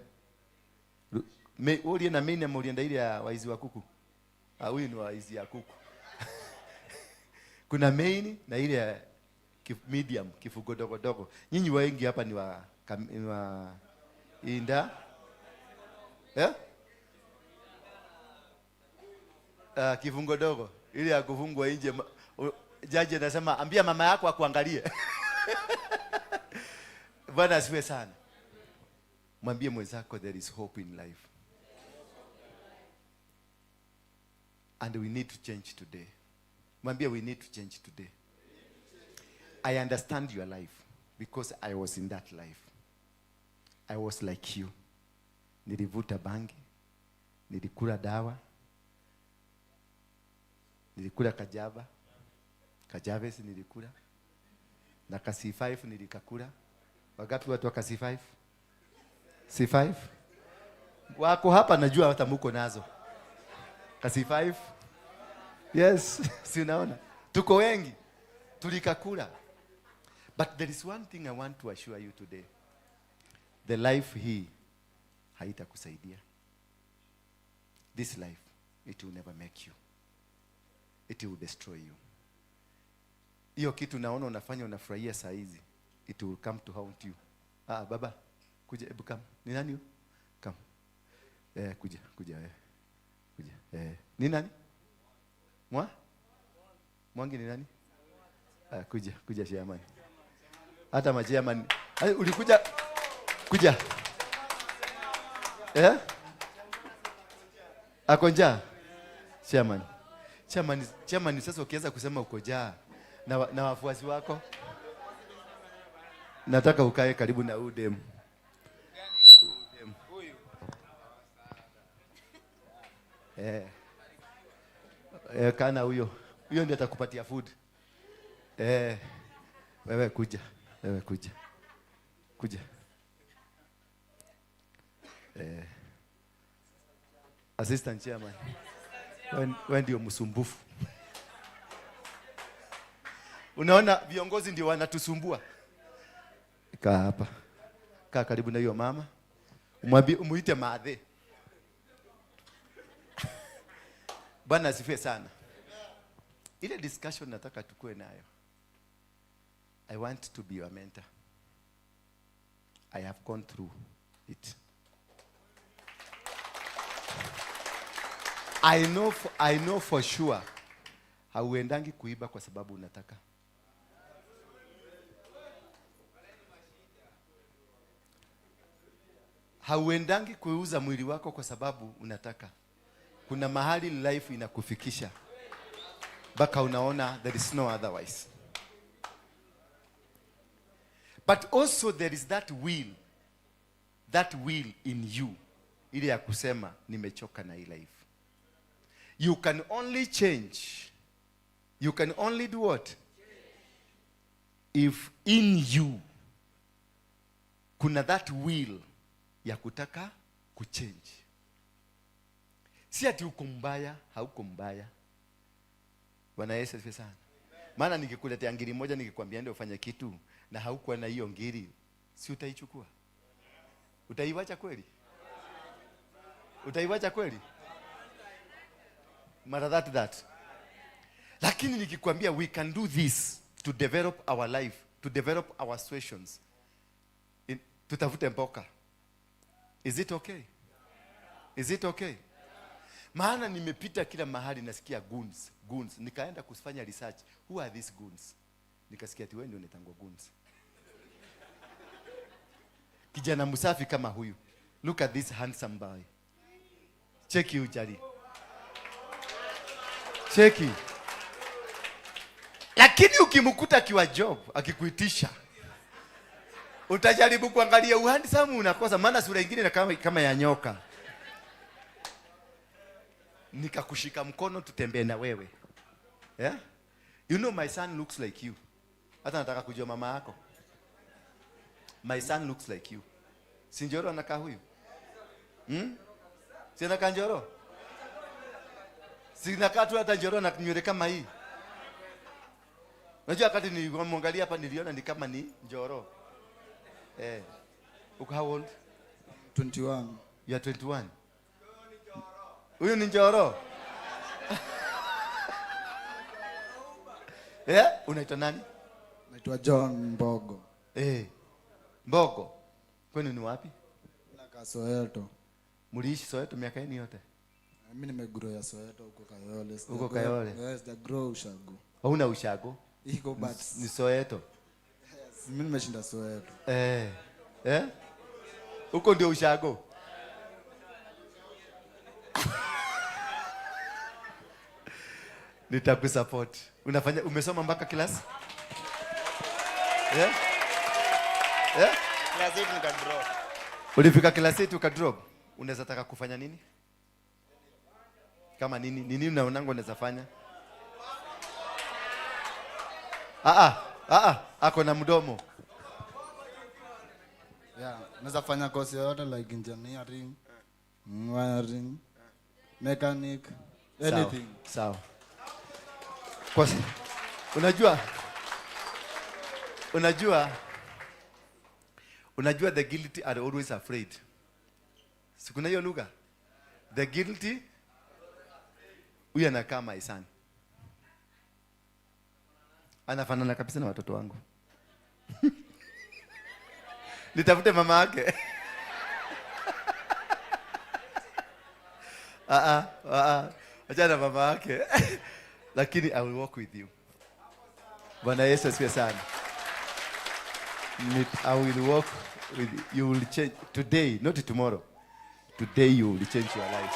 Me, ulienda main ama ulienda ile ya waizi wa kuku? Huyu ni waizi ya kuku. Kuna main na ile ya medium, kifugo dogo dogo. Nyinyi wengi hapa ni wa inda. Kifungo dogo ile ya kufungwa nje. Jaji anasema ambia mama yako akuangalie. Bwana asifiwe sana. Mwambie mwenzako there is hope in life. And we need to change today. Mwambie we need to change today. I understand your life because I was in that life. I was like you. Nilivuta bangi, nilikula dawa, nilikula kajaba, kajavesi nilikula, na ka C5 nilikakula. Wangapi watu wa ka C5? C5? Wako hapa najua hata muko nazo. Ka C5? Yes, si unaona? Tuko wengi. Tulikakula. But there is one thing I want to assure you today. The life hii haitakusaidia. This life, it will never make you. It will destroy you. Hiyo kitu naona unafanya unafurahia saa hizi, it will come to haunt you. Baba, kuja, hebu come. Ni nani huyo? Come. Kuja, kuja wewe. Kuja. Ni nani? Mwa? Mwangi ni nani? Kuja, kuja chairman. Hata ma chairman. Ulikuja kuja. Ako njaa? Chairman. Chairman, chairman, sasa ukianza kusema uko jaa na wafuasi wako, nataka ukae karibu na huyu dem. Kana huyo. Huyo ndiye atakupatia food. Wewe kuja. Wewe kuja. Kuja. Assistant chairman. Wewe ndio msumbufu. Unaona viongozi ndio wanatusumbua. Kaa hapa. Kaa karibu na hiyo mama. Umwambie, umuite madhe. Bwana asifiwe sana. Ile discussion nataka tukue nayo. I want to be your mentor. I have gone through it. I know for sure hauendangi kuiba kwa sababu unataka. Hauendangi kuuza mwili wako kwa sababu unataka. Kuna mahali life inakufikisha mpaka unaona there is no otherwise. But also there is that will, that will in you, ile ya kusema nimechoka na hii life. You can only change. You can only do what? If in you kuna that will ya kutaka kuchange. Si ati uko mbaya, hauko mbaya. Bwana Yesu asifiwe sana. Maana nikikuletea ngiri moja nikikwambia ndio ufanye kitu na haukuwa na hiyo ngiri, si utaichukua? Utaiwacha kweli? Utaiwacha kweli? Mara that. Lakini nikikwambia we can do this to develop our life, to develop our situations. Tutafute mboka. Is it okay? Is it okay? Maana nimepita kila mahali nasikia goons, goons. Nikaenda kufanya research. Who are these goons? Nikasikia ati wewe ndio unaitangwa goons. Kijana msafi kama huyu. Look at this handsome boy. Cheki ujali. Cheki. Lakini ukimkuta akiwa job, akikuitisha, utajaribu kuangalia uhandsome unakosa, maana sura nyingine ni kama ya nyoka. Nikakushika mkono tutembee na wewe. Yeah? You know my son looks like you. Hata nataka kujua mama yako. My son looks like you. Si Njoro anakaa huyu? Si anakaa Njoro? Si nakaa tu hata Njoro na nywele kama hii. Unajua wakati nilimwangalia hapa niliona ni kama ni Njoro. Uko how old? 21. You are 21. Huyu ni Njoro. Unaitwa nani? Naitwa John Mbogo. Mbogo. Kwenu ni wapi? Nakaa Soweto. Mliishi Soweto miaka yenu yote? Mimi nimegrow ya Soweto huko Kayole. Huko Kayole. Yes, sija grow ushago. Hauna ushago? Iko but ni Soweto. Yes, mimi nimeshinda Soweto. Huko ndio ushago. Nitakusupport. Umesoma mpaka class? Yeah? Yeah? Class 8 nika drop. Ulifika class 8 uka drop? Unaweza taka kufanya nini? Kama nini? Ni nini unaonanga unaweza fanya? Ako na mdomo. Yeah, naweza fanya course yoyote like engineering, wiring, mechanic, anything. Sawa. Kwa unajua the guilty are always afraid. Si kuna hiyo lugha? The guilty, huyu anakaa my son. Anafanana kabisa na watoto wangu. Nitafute mama yake. Acha na mama yake. Lakini I will walk with you. Bwana Yesu asifiwe sana. I will walk with you. You will change today, not tomorrow. Today you will change your life.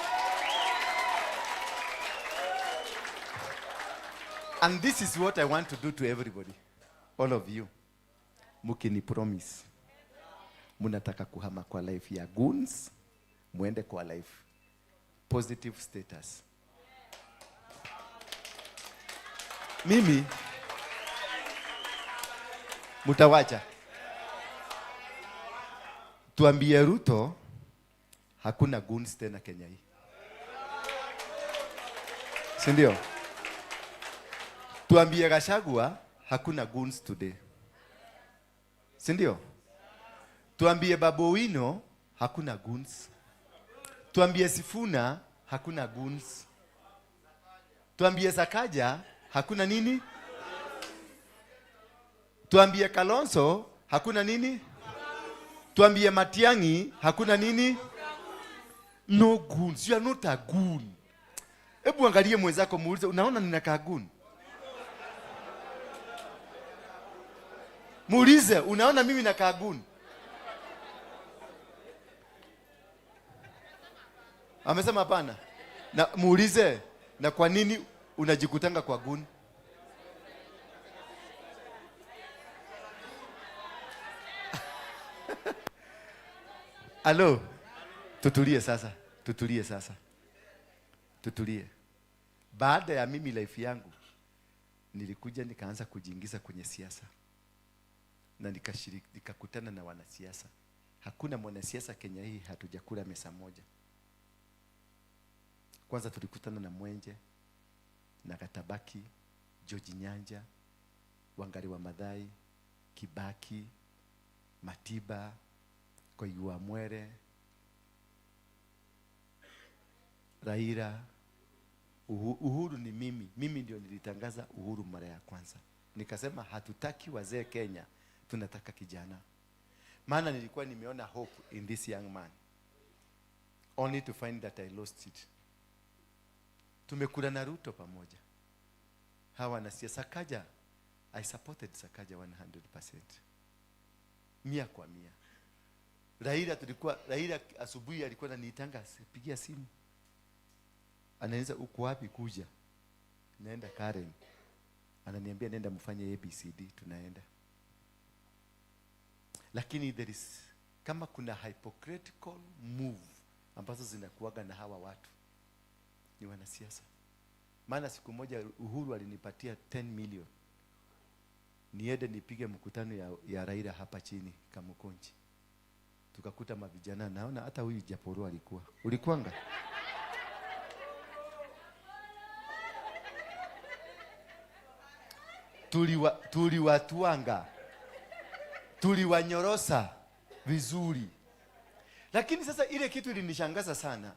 And this is what I want to do to everybody, all of you. Mukini promise munataka kuhama kwa life ya goons, muende kwa life positive status. Mimi mutawacha tuambie Ruto hakuna goons tena Kenya hii, si ndio? Tuambie Gachagua hakuna goons today, si ndio? Tuambie Babu Owino hakuna goons. Tuambie Sifuna hakuna goons. Tuambie Sakaja hakuna nini? Tuambie Kalonzo hakuna nini? Tuambie Matiang'i hakuna nini? No goons. You are not a goon. Hebu angalie mwenzako muulize, unaona ninakaa goon? Muulize, unaona mimi nakaa goon? Amesema hapana. Na muulize, na kwa nini unajikutanga kwa goon? Alo, tutulie sasa, tutulie sasa, tutulie. Baada ya mimi life yangu, nilikuja nikaanza kujiingiza kwenye siasa na nikashiriki, nikakutana na wanasiasa. Hakuna mwanasiasa Kenya hii hatujakula mesa moja. Kwanza tulikutana na Mwenje na Katabaki, George Nyanja, Wangari wa Maathai, Kibaki, Matiba, Koigi wa Mwere, Raila, Uhuru ni mimi. Mimi ndio nilitangaza Uhuru mara ya kwanza. Nikasema hatutaki wazee Kenya, tunataka kijana. Maana nilikuwa nimeona hope in this young man. Only to find that I lost it. Tumekula na Ruto pamoja. Hawa wanasiasa Sakaja, I supported Sakaja 100%. 100%. Raila tulikuwa, Raila asubuhi alikuwa ananiitanga, pigia simu. Ananiuliza uko wapi kuja? Naenda Karen. Ananiambia nenda mfanye ABCD, tunaenda. Lakini there is, kama kuna hypocritical move ambazo zinakuwaga na hawa watu ni wanasiasa. Maana siku moja Uhuru alinipatia 10 million niende nipige mkutano ya Raila hapa chini Kamukunji. Tukakuta mavijana, naona hata huyu Japoro alikuwa. Ulikuanga? Tuliwatuanga. Tuliwanyorosa vizuri. Lakini sasa ile kitu ilinishangaza sana.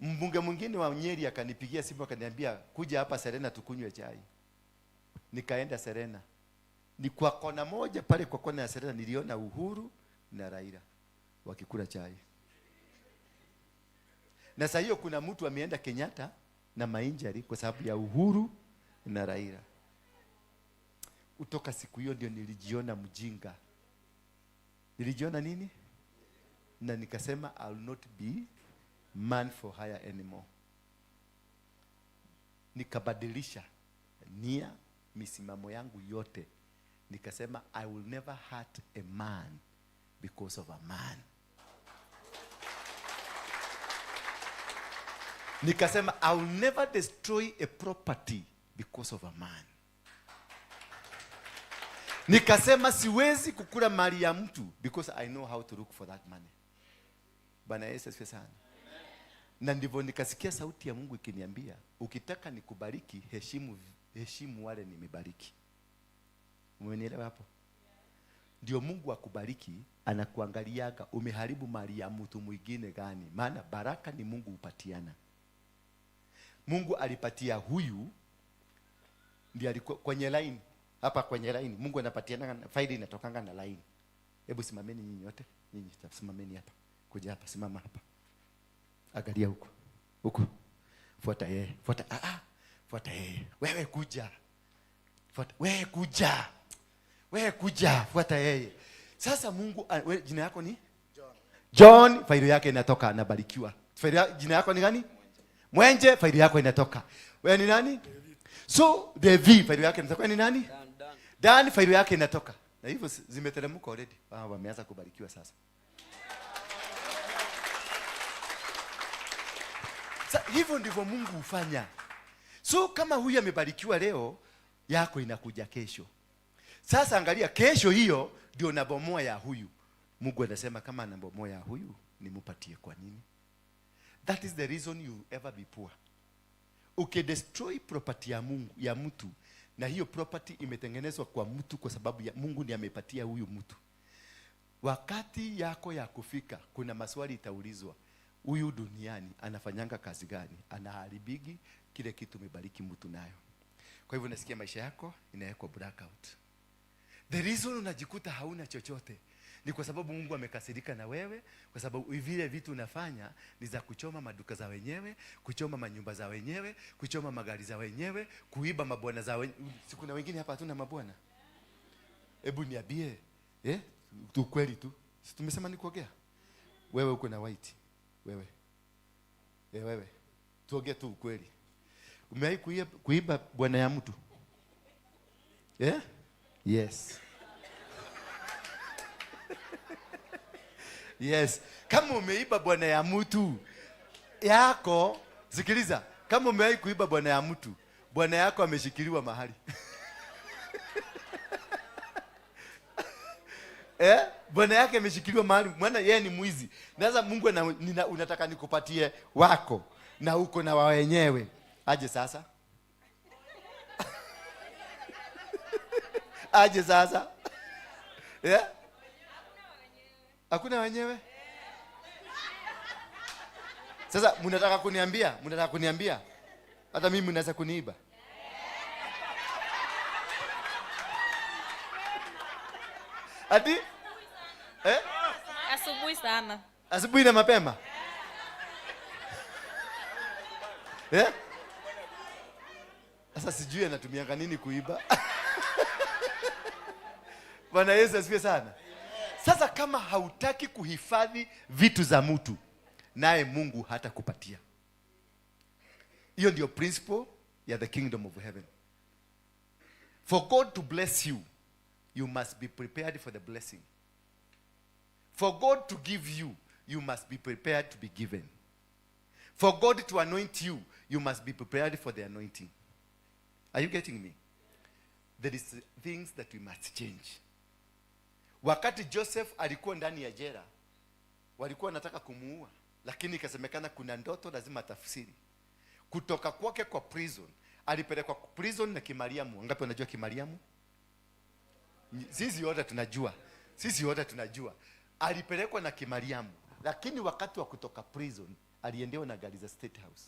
Mbunge mwingine wa Nyeri akanipigia simu akaniambia kuja hapa Serena tukunywe chai. Nikaenda Serena. Ni kwa kona moja pale kwa kona ya Serena niliona Uhuru na Raila wakikula chai. Na sasa hiyo kuna mtu ameenda Kenyatta na mainjari kwa sababu ya Uhuru na Raila. Kutoka siku hiyo ndio nilijiona mjinga. Nilijiona nini? Na nikasema I will not be man for hire anymore. Nikabadilisha nia, misimamo yangu yote. Nikasema I will never hurt a man because of a man. Nikasema I will never destroy a property because of a man. Nikasema siwezi kukula mali ya mtu because I know how to look for that money. Bwana Yesu asifiwe sana. Na ndivyo nikasikia sauti ya Mungu ikiniambia, ukitaka nikubariki, heshimu wale nimebariki. Umenielewa hapo? Ndio Mungu akubariki, anakuangaliaga umeharibu mali ya mtu mwingine gani. Maana baraka ni Mungu upatiana. Mungu alipatia huyu, ndiye alikuwa kwenye line. Hapa kwenye line Mungu anapatiana faili inatokanga na line. Hebu simameni nyinyi wote. Nyinyi simameni hapa. Kuja hapa, simama hapa. Angalia huko. Huko. Fuata yeye. Fuata fuata yeye. Wewe kuja. Fuata wewe kuja. Wewe kuja, fuata yeye. Sasa Mungu, wewe jina yako ni John. John, faili yake inatoka, anabarikiwa. Faili jina yako ni gani? Mwenje, faili yako inatoka. Wewe ni nani? So Devi faili yake inatoka ni nani? Dan faili yake inatoka. Na hivyo zimeteremka already. Wameanza kubarikiwa sasa. Hivyo ndivyo Mungu hufanya. So kama huyu amebarikiwa leo, yako inakuja kesho. Sasa angalia kesho hiyo ndio nabomoa ya huyu. Mungu anasema kama anabomoa ya huyu, nimupatie kwa nini? That is the reason you ever be poor. Ukidestroy property ya Mungu, ya mtu, na hiyo property imetengenezwa kwa mtu kwa sababu ya Mungu ndiye amepatia huyu mtu. Wakati yako ya kufika, kuna maswali itaulizwa. Huyu duniani anafanyanga kazi gani? Anaharibigi kile kitu umebariki mtu nayo. Kwa hivyo nasikia maisha yako inawekwa blackout. The reason unajikuta hauna chochote ni kwa sababu Mungu amekasirika na wewe, kwa sababu vile vitu unafanya ni za kuchoma maduka za wenyewe, kuchoma manyumba za wenyewe, kuchoma magari za wenyewe, kuiba mabwana za wenyewe. Si kuna wengine hapa hatuna mabwana? Hebu niambie, tu kweli tu. Si tumesema ni kuongea? Wewe uko na white. Wewe. Wewe. Tuongee tu ukweli. Umewahi kuiba bwana ya mtu? Yes. Yes. Kama umeiba bwana ya mtu yako, sikiliza, kama umewahi kuiba bwana ya mtu, bwana yako ameshikiliwa mahali. Bwana yake ameshikiliwa mahali, maana yeye ni mwizi. Sasa Mungu unataka nikupatie wako na uko na wa wenyewe. Aje sasa? Aje sasa? Hakuna wenyewe? Sasa mnataka kuniambia hata mimi mnaweza kuniiba? Ati? Asubuhi sana. Asubuhi na mapema? Sasa sijui anatumianga nini kuiba. Bwana Yesu asifiwe sana. Sasa kama hautaki kuhifadhi vitu za mtu, naye Mungu hatakupatia. Hiyo ndio principle ya the kingdom of heaven. For God to bless you, you must be prepared for the blessing. For God to give you, you must be prepared to be given. For God to anoint you, you must be prepared for the anointing. Are you getting me? There is things that we must change. Wakati Joseph alikuwa ndani ya jela, walikuwa wanataka kumuua, lakini ikasemekana kuna ndoto lazima tafsiri. Kutoka kwake kwa prison, alipelekwa prison na Kimariamu. Wangapi wanajua Kimariamu? Sisi wote tunajua. Sisi wote tunajua. Alipelekwa na Kimariamu, lakini wakati wa kutoka prison aliendewa na gari za State House.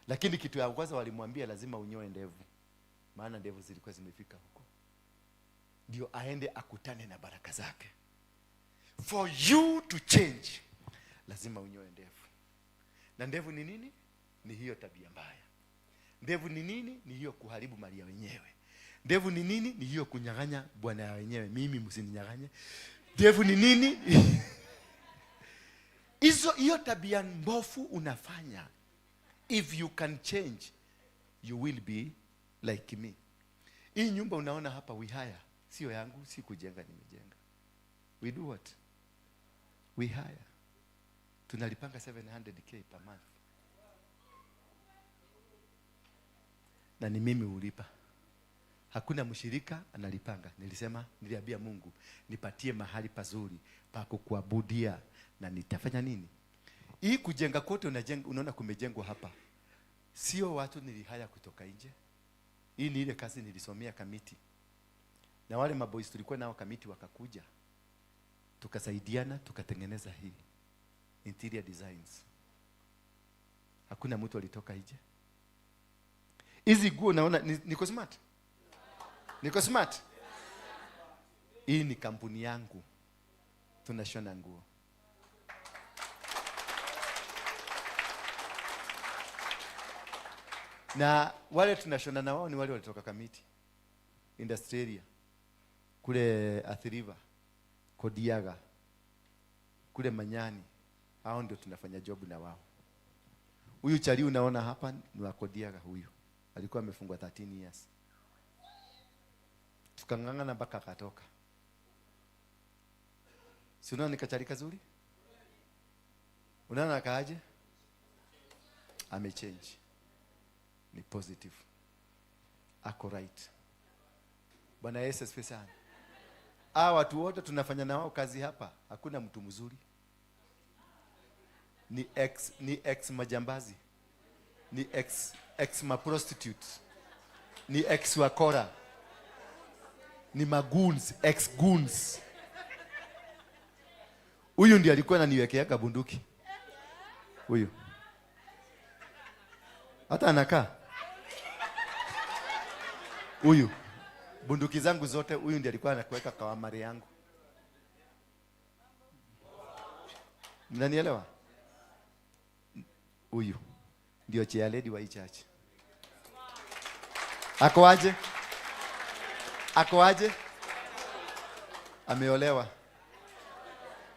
Lakini kitu ya kwanza walimwambia lazima unyoe ndevu, maana ndevu zilikuwa zimefika huko. Ndio aende akutane na baraka zake. For you to change, lazima unyoe ndevu. Na ndevu ni nini? Ni hiyo tabia mbaya. Ndevu ni nini? Ni hiyo kuharibu mali ya wenyewe. Ndevu ni nini? Ni hiyo kunyang'anya bwana ya wenyewe. Mimi msininyang'anye. Ndevu ni nini? Hizo hiyo tabia mbovu unafanya. If you can change, you will be like me. Hii nyumba unaona hapa we hire, sio yangu, si kujenga, nimejenga. We do what? We hire. Tunalipanga 700k per month. Na ni mimi ulipa. Hakuna mshirika analipanga. Nilisema, niliambia Mungu, nipatie mahali pazuri pa kukuabudia na nitafanya nini? Hii kujenga kote unajenga, unaona kumejengwa hapa. Sio watu nilihaya kutoka nje. Hii ni ile kazi nilisomea kamiti. Na wale maboys tulikuwa nao kamiti wakakuja. Tukasaidiana, tukatengeneza hii interior designs. Hakuna mtu alitoka nje. Hizi nguo naona niko smart. Niko smart. Hii ni kampuni yangu. Tunashona nguo. Na wale tunashona na wao ni wale walitoka Kamiti Industrial, kule Athi River, Kodiaga, kule Manyani. Hao ndio tunafanya job na wao. Huyu chali unaona hapa ni wa Kodiaga huyu. Alikuwa amefungwa 13 years. Tukang'ang'ana mpaka akatoka. Si unaona ni kachari kazuri? Unaona akaaje? Amechange. Ni positive. Ako right. Bwana Yesu asifiwe sana. Hawa watu wote tunafanya na wao kazi hapa, hakuna mtu mzuri. Ni ex majambazi. Ni ex ma prostitute. Ni ex wakora. Ni magoons, ex goons. Huyu ndiye alikuwa ananiwekeaga bunduki. Huyu. Hata anakaa. Huyu. Bunduki zangu zote huyu ndiye alikuwa anakuweka kwa amari yangu. Mnanielewa? Huyu ndio chair lady wa hii church. Ako aje? Ako aje? Ameolewa.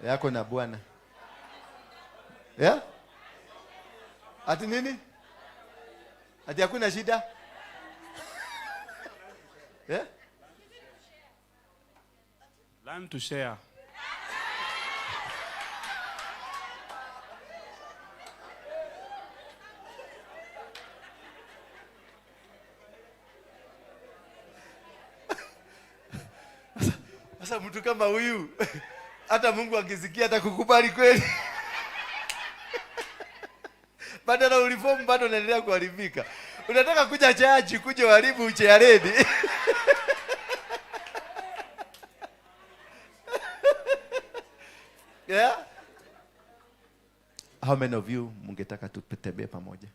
Yako na bwana. Yeah? Ati nini? Ati hakuna shida? Yeah? Learn to share. Sasa mtu kama huyu hata Mungu akisikia atakukubali kweli? Badala uniform bado unaendelea kuharibika. Unataka kuja church kuja uharibu chair lady. Yeah? How many of you mungetaka tutembee pamoja?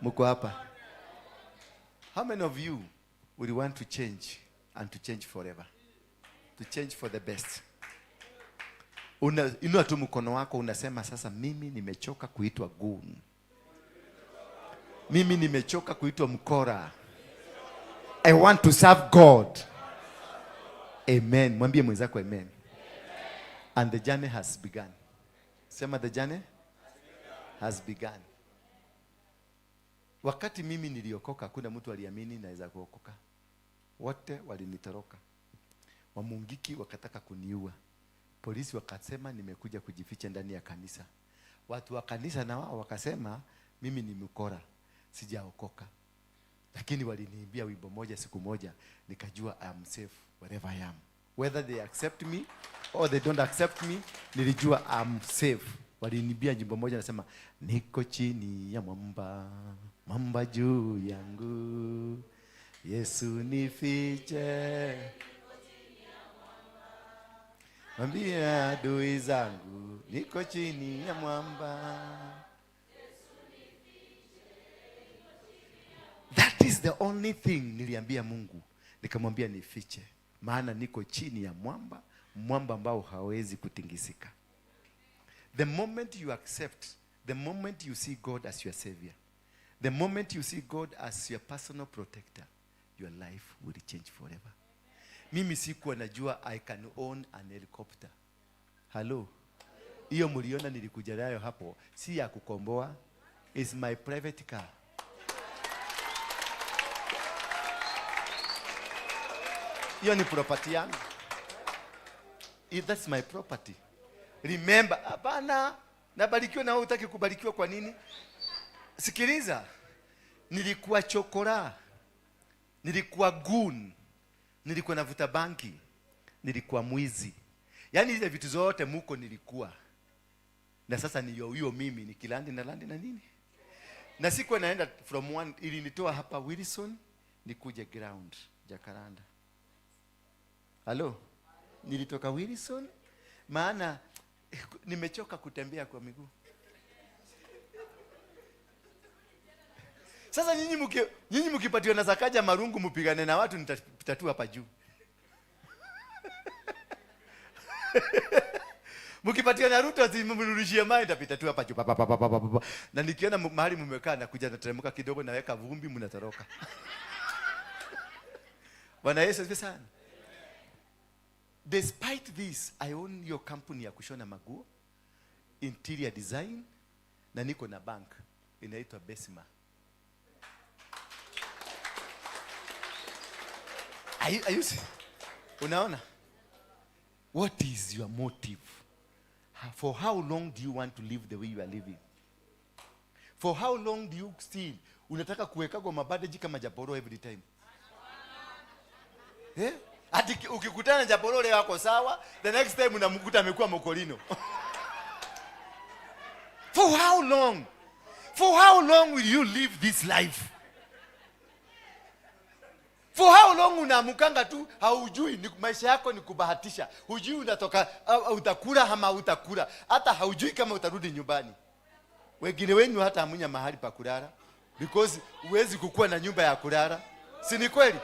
Mko hapa? How many of you would want to change and to change forever? To change for the best. Inua tu mkono wako unasema sasa mimi nimechoka kuitwa goon. Mimi nimechoka kuitwa mkora. I want to serve God. Amen. Mwambie mwenzako amen. And the journey has begun. Sema the journey has begun. Wakati mimi niliokoka hakuna mtu aliamini naweza kuokoka. Wote walinitoroka. Wamungiki wakataka kuniua. Polisi wakasema nimekuja kujificha ndani ya kanisa. Watu wa kanisa na wao wakasema mimi ni mkora, sijaokoka. Lakini waliniimbia wimbo moja siku moja, nikajua I am safe wherever I am. Whether they accept me or they don't accept me, nilijua I am safe. Waliniimbia nyimbo moja nasema niko chini ya mwamba, mwamba juu yangu. Yesu nifiche. Mwambie adui zangu niko chini ya mwamba. That is the only thing niliambia Mungu. Nikamwambia nifiche, maana niko chini ya mwamba, mwamba ambao hawezi kutingisika. The moment you accept, the moment you see God as your savior, the moment you see God as your personal protector, your life will change forever. Mimi sikuwa najua I can own an helicopter. Hello. Hiyo mliona nilikuja nayo hapo, si ya kukomboa, is my private car. Hiyo ni property yangu. That's my property. Remember, hapana, nabarikiwa na wewe hutaki kubarikiwa kwa nini? Sikiliza. Nilikuwa chokora. Nilikuwa goon. Nilikuwa navuta banki. Nilikuwa mwizi. Yaani zile vitu zote muko nilikuwa. Na sasa ni hiyo mimi nikilandi na landi na nini? Na sikuwa naenda from one, ilinitoa hapa Wilson nikuje ground Jacaranda. Hello? Nilitoka Wilson maana nimechoka kutembea kwa miguu. Sasa nyinyi mkipatiwa na Sakaja marungu mpigane na watu, nitapita tu hapa juu. Mkipatiwa na Ruto simrudishie mali, nitapita tu hapa juu. Pa, pa, pa, pa, pa, pa, pa. Na nikiona mahali mmekaa na kuja nateremka kidogo naweka vumbi mnatoroka. Bwana Yesu asifiwe sana. Despite this, I own your company ya kushona maguo, interior design, na niko na bank inaitwa Besima. Are you see? Unaona? What is your motive? For how long do you want to live the way you are living? For how long do you still unataka kuweka kwa mabandaji kama Japoro every time? Eh? Ati ukikutana na Japoro leo ako sawa, the next time unamkuta amekuwa mokolino. For how long? For how long will you live this life? For how long unaamkanga tu haujui ni maisha yako ni kubahatisha. Hujui unatoka utakula ama utakula. Hata haujui kama utarudi nyumbani. Wengine wenu hata hamunya mahali pa kulala because huwezi kukua na nyumba ya kulala. Si ni kweli?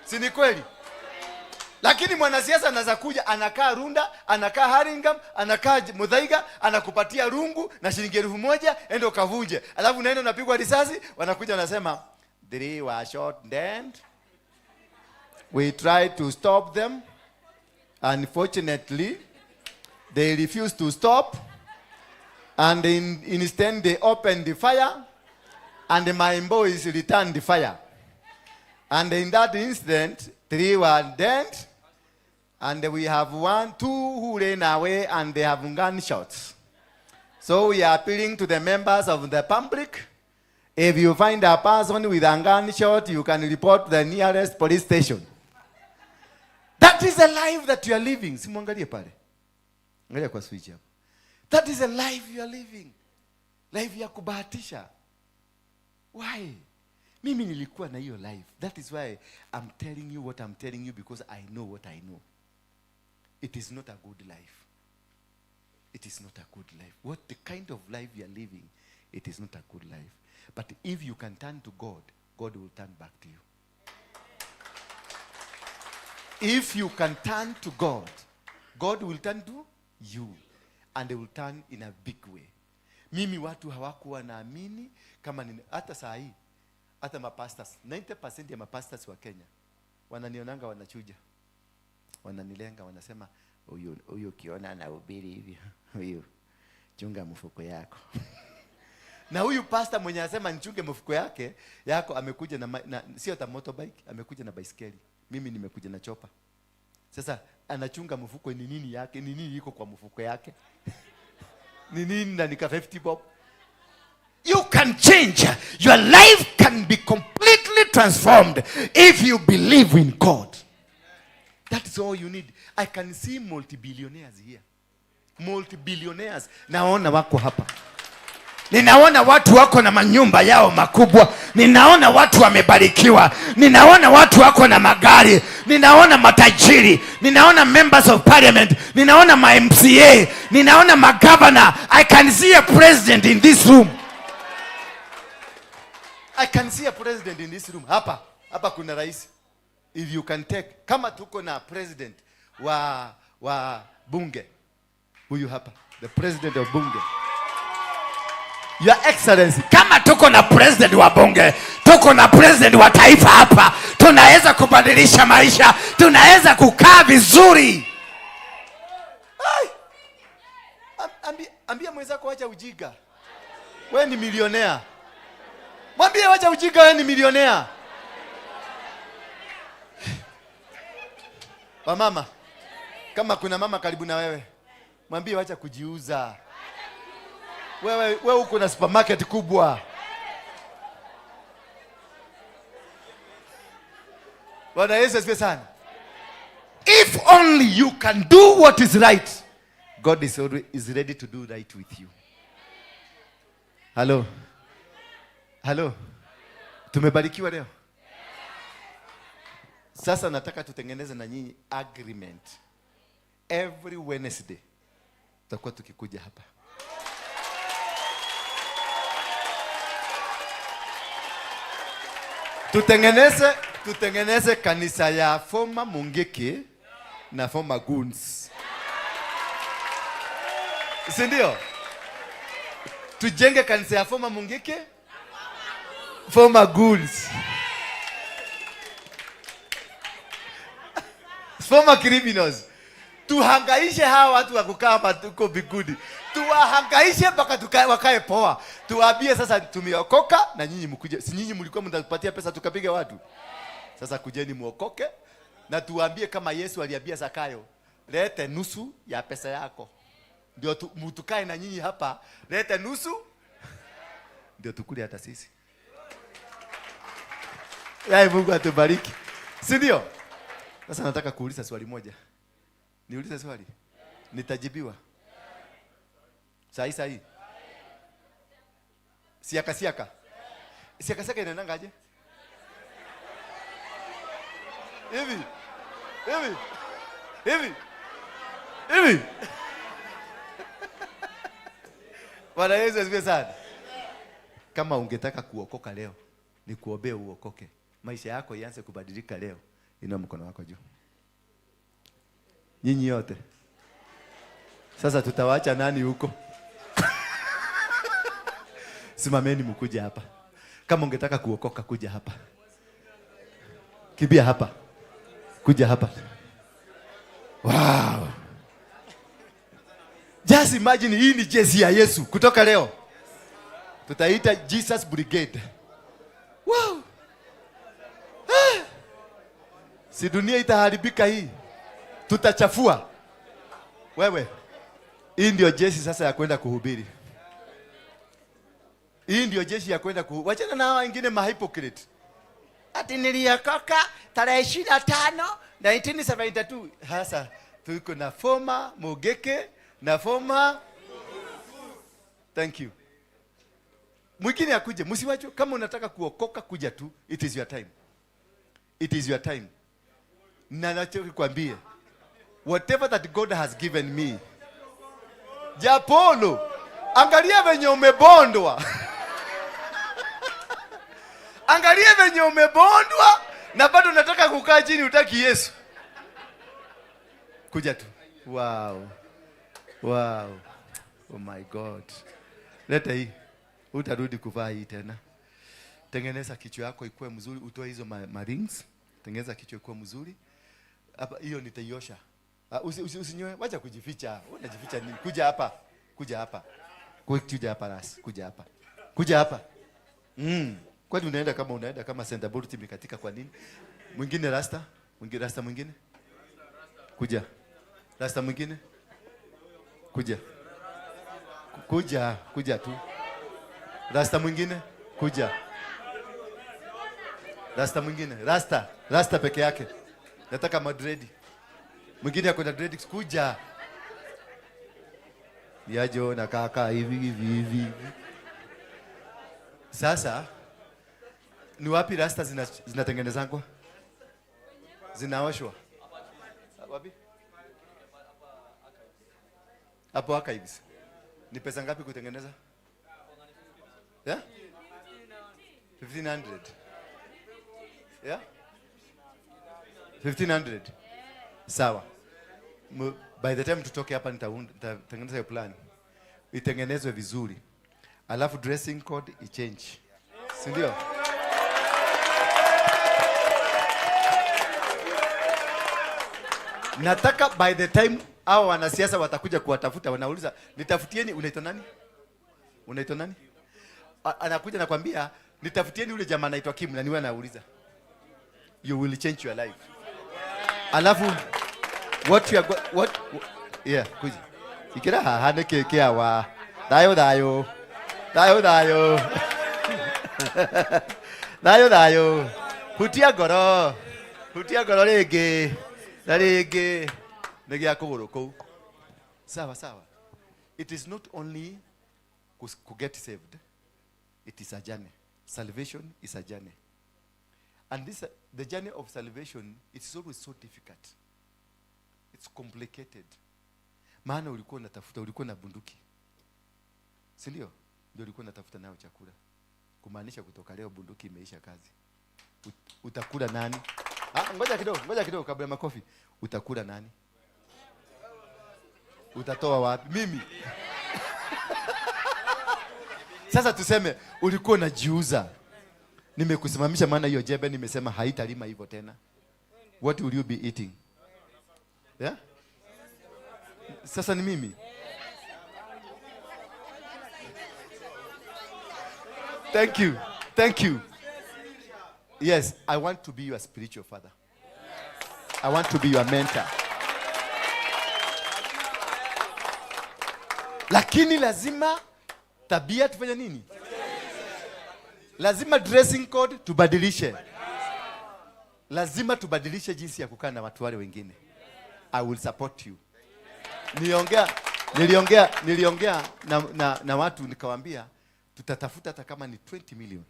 Si ni kweli? Lakini mwanasiasa anaweza kuja anakaa Runda, anakaa Hurlingham, anakaa Muthaiga, anakupatia rungu na shilingi 1000, enda ukavunje. Alafu unaenda unapigwa risasi, wanakuja wanasema 3 were shot dead. We tried to stop them. Unfortunately, they refused to stop. And instead they opened the fire, and my boys returned the fire. And in that incident, 3 were dead, and we have 1, 2 who ran away, and they have gunshots. So we are appealing to the members of the public. If you find a person with a gunshot, you can report to the nearest police station. That is the life that you are living. Simwangalie pale. Angalia kwa switch hapo. That is the life you are living. Life ya kubahatisha. Why? Mimi nilikuwa na hiyo life. That is why I'm telling you what I'm telling you, because I know what I know. It is not a good life. It is not a good life. What the kind of life you are living, it is not a good life. But if you can turn to God, God will turn back to you. If you can turn to God, God will turn to you. And they will turn in a big way. Mimi watu hawakuwa naamini kama nini, hata saa hii, hata mapastors, 90% ya mapastors wa Kenya wananionanga wanachuja. Wananilenga, wanasema huyu ukiona anahubiri hivi, huyu chunga mfuko yako. Na huyu pastor mwenye anasema nichunge mfuko yako amekuja na sio hata motorbike, amekuja na baiskeli. Mimi nimekuja na chopa. Sasa anachunga mfuko ni nini yake? Ni nini iko kwa mfuko yake? Ni nini na nika 50 bob? You can change. Your life can be completely transformed if you believe in God. That is all you need. I can see multi-billionaires here. Multi-billionaires. Naona wako hapa. Ninaona watu wako na manyumba yao makubwa. Ninaona watu wamebarikiwa. Ninaona watu wako na magari. Ninaona matajiri. Ninaona members of parliament. Ninaona ma MCA. Ninaona ma governor. I can see a president in this room. I can see a president in this room. Hapa, hapa kuna rais. If you can take, kama tuko na president wa bunge. Huyu hapa, the president of bunge. Your Excellency, kama tuko na president wa bunge, tuko na president wa taifa hapa, tunaweza kubadilisha maisha, tunaweza kukaa vizuri. Ai! Ambia mwenzako acha ujinga. Wewe ni milionea. Mwambie acha ujinga, wewe ni milionea. Wamama, kama kuna mama karibu na wewe, mwambie acha kujiuza. Wewe uko na supermarket kubwa. Bwana Yesu asifiwe sana. If only you can do what is right, God is ready to do right with you. Hello. Hello. Tumebarikiwa leo. Sasa nataka tutengeneze na nyinyi agreement. Every Wednesday tutakuwa tukikuja hapa. Tutengeneze kanisa ya former Mungiki na former Goons. Si ndio? Tujenge kanisa ya former Mungiki, former Goons. Former criminals. Tuhangaishe hawa watu wa kukaa hapa tuko bigudi. Tuwahangaishe mpaka wakae poa. Tuwaambie sasa tumeokoka na nyinyi mkuje. Si nyinyi mlikuwa mnatupatia pesa tukapiga watu? Sasa kujeni muokoke na tuambie kama Yesu aliambia Zakayo, lete nusu ya pesa yako. Ndio mtukae na nyinyi hapa, lete nusu ndio tukule hata sisi. Yaani Mungu atubariki. Si ndio? Sasa nataka kuuliza swali moja. Niulize swali? Nitajibiwa. Sahi sahi. Siaka siaka. Siaka siaka inaendanga aje? Hivi. Hivi. Hivi. Hivi. Bwana Yesu asifiwe sana. Kama ungetaka kuokoka leo, nikuombee uokoke. Maisha yako ianze kubadilika leo. Inua mkono wako juu. Nyinyi yote. Sasa tutawacha nani huko? Simameni mkuje hapa. Kama ungetaka kuokoka kuja hapa. Kimbia hapa. Kuja hapa. Wow. Just imagine hii ni jezi ya Yesu kutoka leo. Tutaita Jesus Brigade. Wow. Ah. Si dunia itaharibika hii. Tutachafua. Wewe. Hii ndio jeshi sasa ya kwenda kuhubiri. Hii ndio jeshi ya kwenda kuhubiri. Wachana na hawa wengine ma hypocrite. Ati niliokoka tarehe 25 1972. Sasa tuko na former Mogeke na former. Thank you. Mwingine akuje, msiwacho. Kama unataka kuokoka kuja tu, it is your time. It is your time. Na nachokuambia, whatever that God has given me. Japolo, angalia venye umebondwa. Angalia venye umebondwa na bado unataka kukaa chini, utaki Yesu. Kuja tu. Wow. Wow. Oh my God. Leta hii. Utarudi kuvaa hii tena. Tengeneza kichwa yako ikuwe mzuri, utoe hizo ma rings. Tengeneza kichwa ikuwe mzuri. Hapa hiyo nitaiosha. Usinyoe, wacha kujificha. Unajificha nini? Kuja hapa. Kuja hapa. Kuja hapa ras. Kuja hapa. Kuja hapa. Kwani unaenda kama center bolt imekatika kwa nini? Mwingine rasta? Mwingine rasta mwingine? Kuja. Rasta mwingine? Kuja. Kuja, kuja tu. Rasta mwingine? Kuja. Rasta mwingine? Rasta, rasta peke yake. Nataka madredi. Mwingine ako na dread, kuja. Yajo na kaka hivi hivi hivi. Sasa ni wapi rasta zinatengenezangwa? Zinaoshwa. Wapi? Hapo archives. Ni pesa ngapi kutengeneza? Yeah? 1500. Yeah? 1500. Sawa. By the time tutoke hapa nitatengeneza hiyo plan. Itengenezwe vizuri. Alafu dressing code ichange. Si ndio? Nataka by the time hao wanasiasa watakuja kuwatafuta, wanauliza nitafutieni, unaitwa nani? Unaitwa nani? Anakuja nakwambia nitafutieni yule jamaa anaitwa Kim, na niwe anauliza. You will change your life. Alafu what you are what yeah, kuja. Ikira haha ne keke awa. Dayo dayo. Dayo dayo. Dayo dayo. Hutia goro. Hutia goro rĩngĩ. Na rĩngĩ. Nĩ gĩa kũgũrũ kũu. Sawa sawa. It is not only to get saved. It is a journey. Salvation is a journey. And this, the journey of salvation, it's always so difficult. It's complicated. Maana ulikuwa unatafuta, ulikuwa na bunduki. Si ndio? Ndio ulikuwa unatafuta nayo chakula. Kumaanisha kutoka leo bunduki imeisha kazi. Utakula nani? Ngoja kidogo, ngoja kidogo kabla ya makofi. Utakula nani? Utatoa wapi? Mimi. Sasa tuseme ulikuwa unajiuza. Nimekusimamisha maana hiyo jembe nimesema haitalima hivyo tena. What will you be eating? Yeah? Sasa ni mimi. Thank you. Thank you. Yes, I want to be your spiritual father. I want to be your mentor. Lakini lazima tabia tufanye nini? Lazima dressing code tubadilishe. Lazima tubadilishe jinsi ya kukaa na watu wale wengine. I will support you. Niliongea na watu nikawaambia tutatafuta hata kama ni 20 million.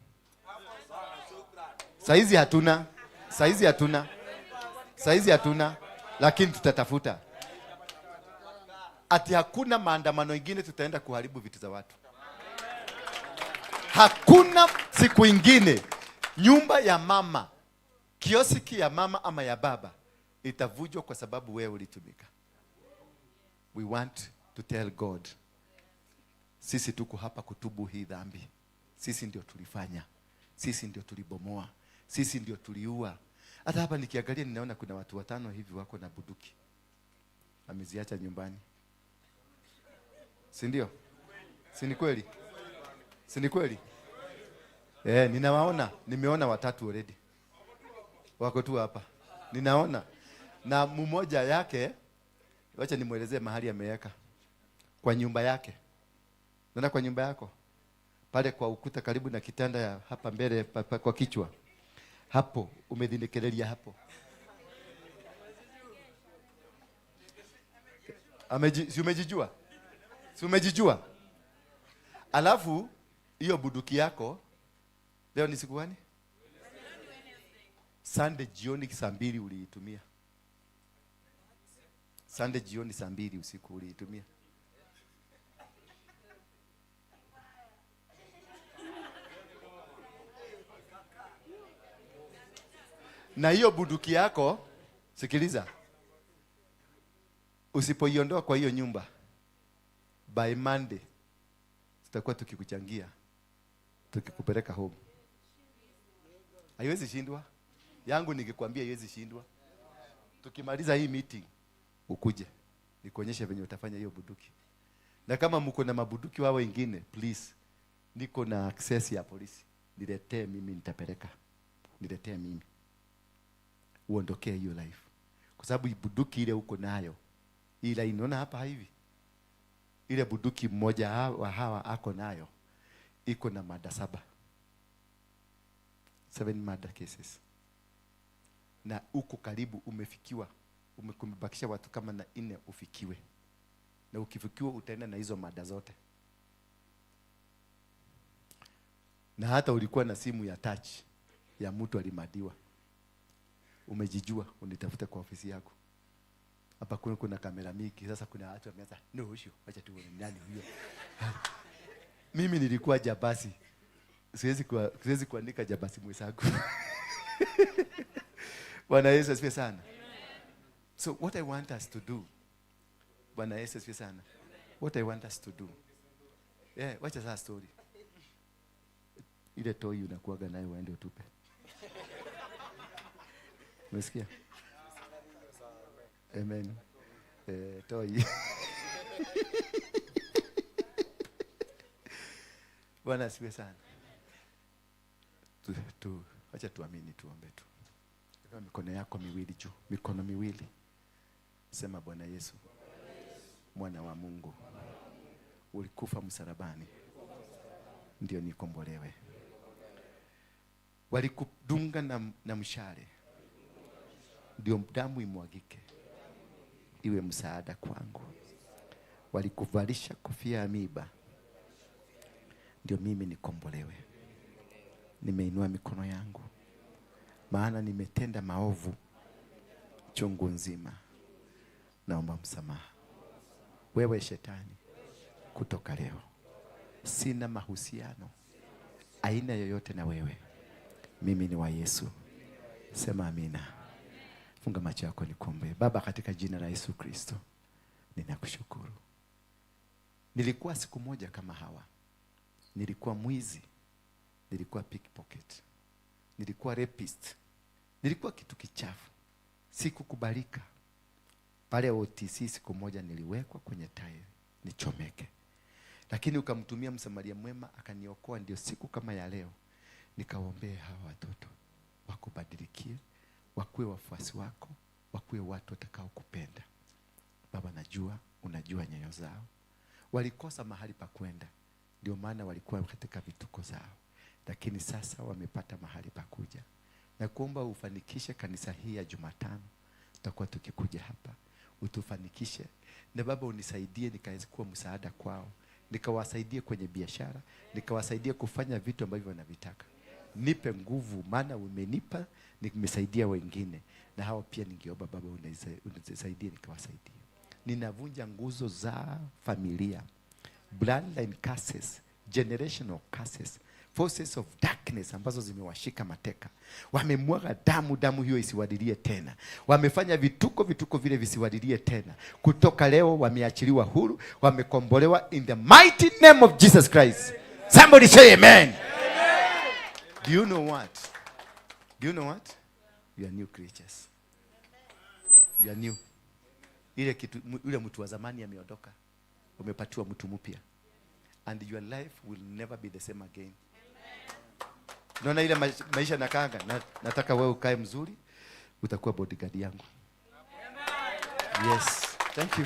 Saizi hatuna, lakini tutatafuta. Ati hakuna maandamano ingine tutaenda kuharibu vitu za watu. Hakuna siku ingine nyumba ya mama, kiosiki ya mama ama ya baba itavunjwa kwa sababu wewe ulitumika. We want to tell God, sisi tuko hapa kutubu hii dhambi. Sisi ndio tulifanya. Sisi ndio tulibomoa. Sisi ndio tuliua. Hata hapa nikiangalia ninaona kuna watu 5 hivi wako na bunduki. Ameziacha nyumbani. Si ndio? Si ni kweli? Si ni kweli? Ninawaona, nimeona 3 already. Wako tu hapa. Ninaona. Na mmoja yake, wacha nimuelezee mahali ameweka. Kwa nyumba yake. Unaona kwa nyumba yako? Pale kwa ukuta karibu na kitanda ya hapa mbele kwa kichwa. Hapo umedhinekelelia hapo. Si umejijua? Si umejijua? Alafu hiyo buduki yako leo ni siku gani? Sunday jioni saa 2 uliitumia. Sunday jioni saa 2 usiku uliitumia. Na hiyo bunduki yako, sikiliza, usipoiondoa kwa hiyo nyumba, by Monday tutakuwa tukikuchangia, tukikupeleka home. Haiwezi shindwa. Yangu nikikwambia haiwezi shindwa. Tukimaliza hii meeting, ukuje nikuonyeshe venye utafanya hiyo bunduki. Na kama mko na mabunduki wao wengine, please, niko na access ya polisi. Niletee mimi, nitapeleka. Niletee mimi. Uondokee hiyo life. Kwa sababu bunduki ile uko nayo, ila inaona hapa hivi. Ile bunduki mmoja wa hawa ako nayo iko na mada 7. 7 murder cases. Na uko karibu umefikiwa, umekumbakisha watu kama na 4 ufikiwe. Na ukifikiwa utaenda na hizo mada zote. Na hata ulikuwa na simu ya touch ya mtu alimadiwa. Umejijua, unitafuta kwa ofisi yako. Hapa kuna kamera mingi. Sasa kuna watu wameanza, no huyo, acha tuone nani huyo. Mimi nilikuwa jabasi. Siwezi kuandika jabasi mwenzangu. Bwana Yesu asifiwe sana. So what I want us to do, Bwana Yesu asifiwe sana. What I want us to do. Yeah, wacha sasa story. Ile toy unakuaga nayo uende utupe. Umesikia? Amen. Toy. Bwana asifiwe sana. Acha tuamini, tuombe tu. Inua mikono yako miwili juu, mikono miwili. Sema, Bwana Yesu, Mwana wa Mungu, ulikufa msalabani ndio nikombolewe. Walikudunga na mshale ndio damu imwagike iwe msaada kwangu. Walikuvalisha kofia ya miiba ndio mimi nikombolewe. Nimeinua mikono yangu, maana nimetenda maovu chungu nzima. Naomba msamaha. Wewe shetani, kutoka leo sina mahusiano aina yoyote na wewe. Mimi ni wa Yesu. Sema amina. Funga macho yako nikuombe. Baba, katika jina la Yesu Kristo, ninakushukuru. Nilikuwa siku moja kama hawa. Nilikuwa mwizi. Nilikuwa pickpocket. Nilikuwa rapist. Nilikuwa kitu kichafu. Sikukubalika. Pale OTC siku moja niliwekwa kwenye tairi nichomeke. Lakini ukamtumia msamaria mwema akaniokoa, ndio siku kama ya leo nikaombee hawa watoto Wakubadilikie, wakuwe wafuasi wako, wakuwe watu watakaokupenda. Baba, najua unajua nyoyo zao. Walikosa mahali pa kwenda, ndio maana walikuwa katika vituko zao, lakini sasa wamepata mahali pa kuja. Na kuomba ufanikishe kanisa hii ya Jumatano, tutakuwa tukikuja hapa, utufanikishe. Na Baba unisaidie nikaweze kuwa msaada kwao, nikawasaidie kwenye biashara, nikawasaidie kufanya vitu ambavyo wanavitaka. Nipe nguvu, maana umenipa, nimesaidia wengine, na hao pia ningeomba Baba unisaidie nikawasaidia. Ninavunja nguzo za familia, bloodline curses, generational curses, forces of darkness ambazo zimewashika mateka. Wamemwaga damu, damu hiyo isiwadilie tena. Wamefanya vituko, vituko vile visiwadilie tena. Kutoka leo wameachiliwa huru, wamekombolewa in the mighty name of Jesus Christ. Somebody say amen. Do you know what? Do you know what? You are new creatures. You are new. Ile kitu, yule mtu wa zamani ameondoka. Umepatiwa mtu mpya. And your life will never be the same again. Unaona ile maisha nakaanga, nataka wewe ukae mzuri, utakuwa bodyguard yangu. Yes, thank you.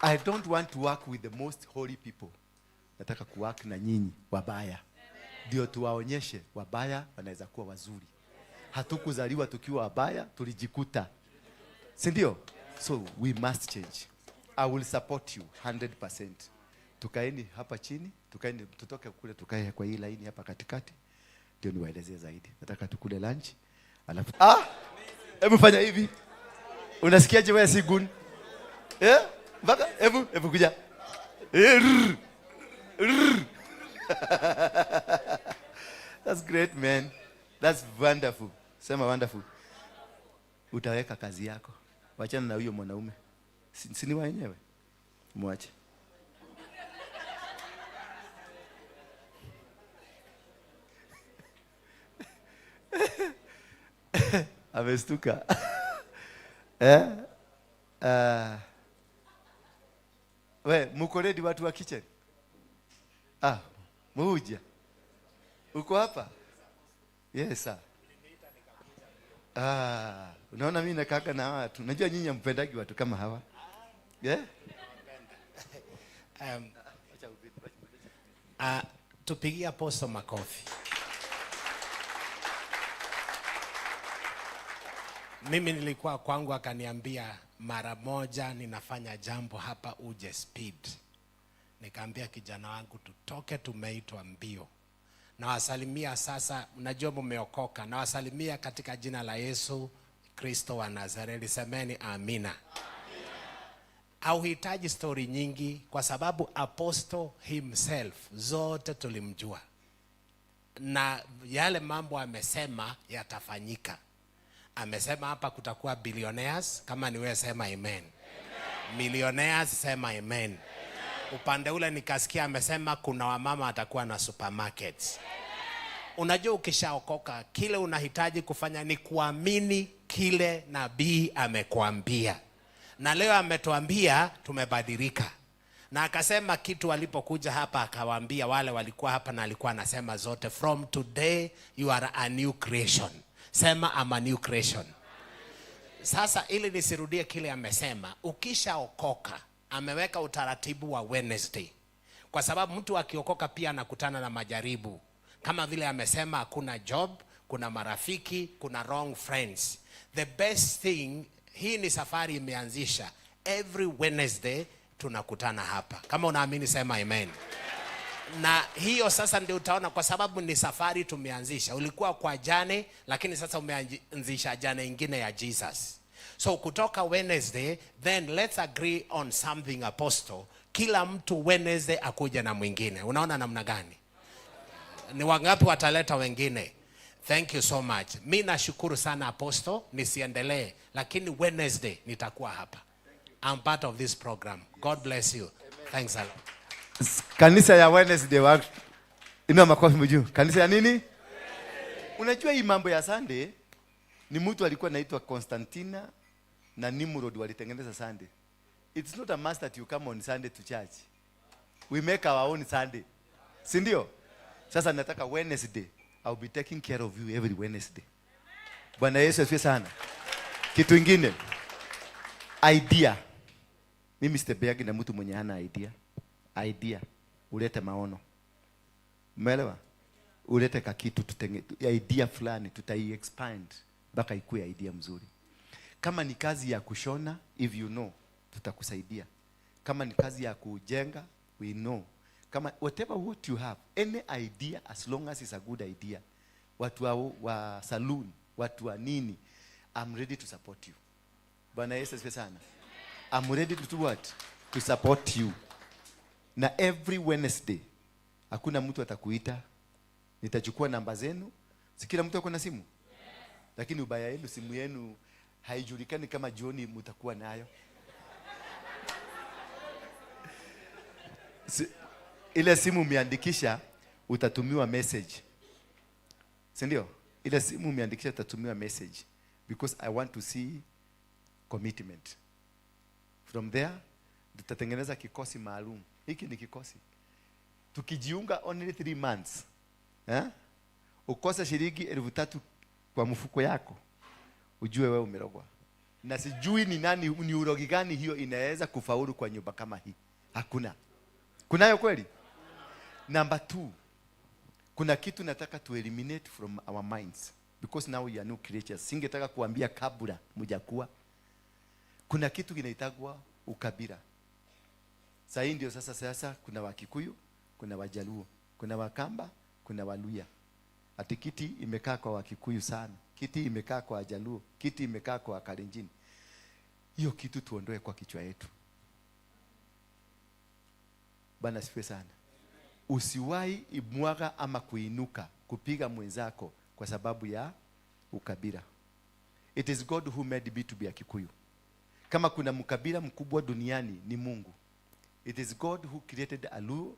I don't want to work with the most holy people. Nataka kuwork na nyinyi wabaya. Ndio tuwaonyeshe wabaya wanaweza kuwa wazuri. Hatukuzaliwa tukiwa wabaya, tulijikuta. Si ndio? So we must change. I will support you 100%. Tukaeni hapa chini, tukaeni, tutoke kule tukae kwa hii laini hapa katikati. Ndio niwaelezee zaidi. Nataka tukule lunch. Alafu hebu fanya hivi. Unasikiaje wewe si gun? Mpaka hebu kuja. Rrr. Rrr. That's great, man. That's wonderful. Sema wonderful. Utaweka kazi yako. Wachana na huyo mwanaume. Si ni wa wenyewe? Mwache. Amestuka. We, muko ready watu wa kitchen? Muja. Uko hapa? Yes, sir. Unaona mimi nakaka na watu. Unajua nyinyi hampendagi watu kama hawa. Yeah? Tupigie apostle makofi. Mimi nilikuwa kwangu akaniambia mara moja ninafanya jambo hapa uje speed. Nikaambia kijana wangu tutoke, tumeitwa mbio. Nawasalimia sasa, unajua mmeokoka. Nawasalimia katika jina la Yesu Kristo wa Nazareti. Semeni amina. Hauhitaji story nyingi kwa sababu apostle himself zote tulimjua. Na yale mambo amesema yatafanyika. Amesema hapa kutakuwa billionaires, kama ni wewe sema amen. Millionaires sema amen. Amen. Upande ule nikasikia amesema kuna wamama atakuwa na supermarkets. Unajua ukishaokoka kile unahitaji kufanya ni kuamini kile nabii amekuambia. Na leo ametuambia tumebadilika. Na akasema kitu alipokuja hapa akawaambia wale walikuwa hapa, na alikuwa anasema zote, from today you are a new creation. Sema I'm a new creation. Sasa ili nisirudie kile amesema, ukishaokoka ameweka utaratibu wa Wednesday. Kwa sababu mtu akiokoka pia anakutana na majaribu. Kama vile amesema hakuna job, kuna marafiki, kuna wrong friends. The best thing, hii ni safari imeanzisha. Every Wednesday tunakutana hapa. Kama unaamini sema amen. Na hiyo sasa ndio utaona kwa sababu ni safari tumeanzisha. Ulikuwa kwa jane, lakini sasa umeanzisha jane ingine ya Jesus. So kutoka Wednesday, then let's agree on something, apostle. Kila mtu Wednesday akuja na mwingine. Unaona namna gani? Ni wangapi wataleta wengine? Thank you so much. Mi nashukuru sana apostle, nisiendelee, lakini Wednesday nitakuwa hapa. I'm part of this program. God bless you. Thanks a lot. Kanisa ya Wednesday wa inua makofi mjuu. Kanisa ya nini? Unajua hii mambo ya Sunday ni mtu alikuwa anaitwa Constantina na Nimrod walitengeneza Sunday. It's not a must that you come on Sunday to church. We make our own Sunday. Si ndio? Sasa nataka Wednesday. I'll be taking care of you every Wednesday. Bwana Yesu asifiwe sana. Kitu ingine, idea. Mimi sitebeagi na mtu mwenye hana idea. Idea, ulete maono. Umeelewa? Ulete kakitu tutenge, idea fulani tutai expand mpaka ikuwe idea mzuri. Kama ni kazi ya kushona, if you know, tutakusaidia. Kama ni kazi ya kujenga, we know. Kama whatever what you have, any idea as long as it's a good idea. Watu wa saloon, watu wa nini, I'm ready to support you. Bwana Yesu asifiwe sana. I'm ready to do what? To support you. Na every Wednesday hakuna mtu atakuita. Nitachukua namba zenu. Si kila mtu ako na simu? Lakini ubaya yenu, simu yenu haijulikani kama jioni mtakuwa nayo. Ile simu umeandikisha utatumiwa message. Si ndio? Ile simu umeandikisha utatumiwa message because I want to see commitment. From there tutatengeneza kikosi maalum. Hiki ni kikosi. Tukijiunga only 3 months. Eh? Ukose shilingi 3,000 kwa mfuko yako, ujue wewe umerogwa. Na sijui ni nani, ni urogi gani hiyo inaweza kufaulu kwa nyumba kama hii. Hakuna. Kunayo kweli? Number 2, kuna kitu nataka to eliminate from our minds because now we are new creatures. Singetaka kuambia kabla mjakuwa. Kuna kitu kinaitagwa ukabila. Sasa hii ndio sasa kuna Wakikuyu, kuna Wajaluo, kuna Wakamba, kuna Waluya. Ati kiti imekaa kwa Wakikuyu sana, kiti imekaa kwa Wajaluo, kiti imekaa kwa Wakalenjin. Hiyo kitu tuondoe kwa kichwa yetu. Bwana asifiwe sana. Usiwahi imwaga ama kuinuka kupiga mwenzako kwa sababu ya ukabila. It is God who made me to be a Kikuyu. Kama kuna mkabila mkubwa duniani ni Mungu. It is God who created a Luo,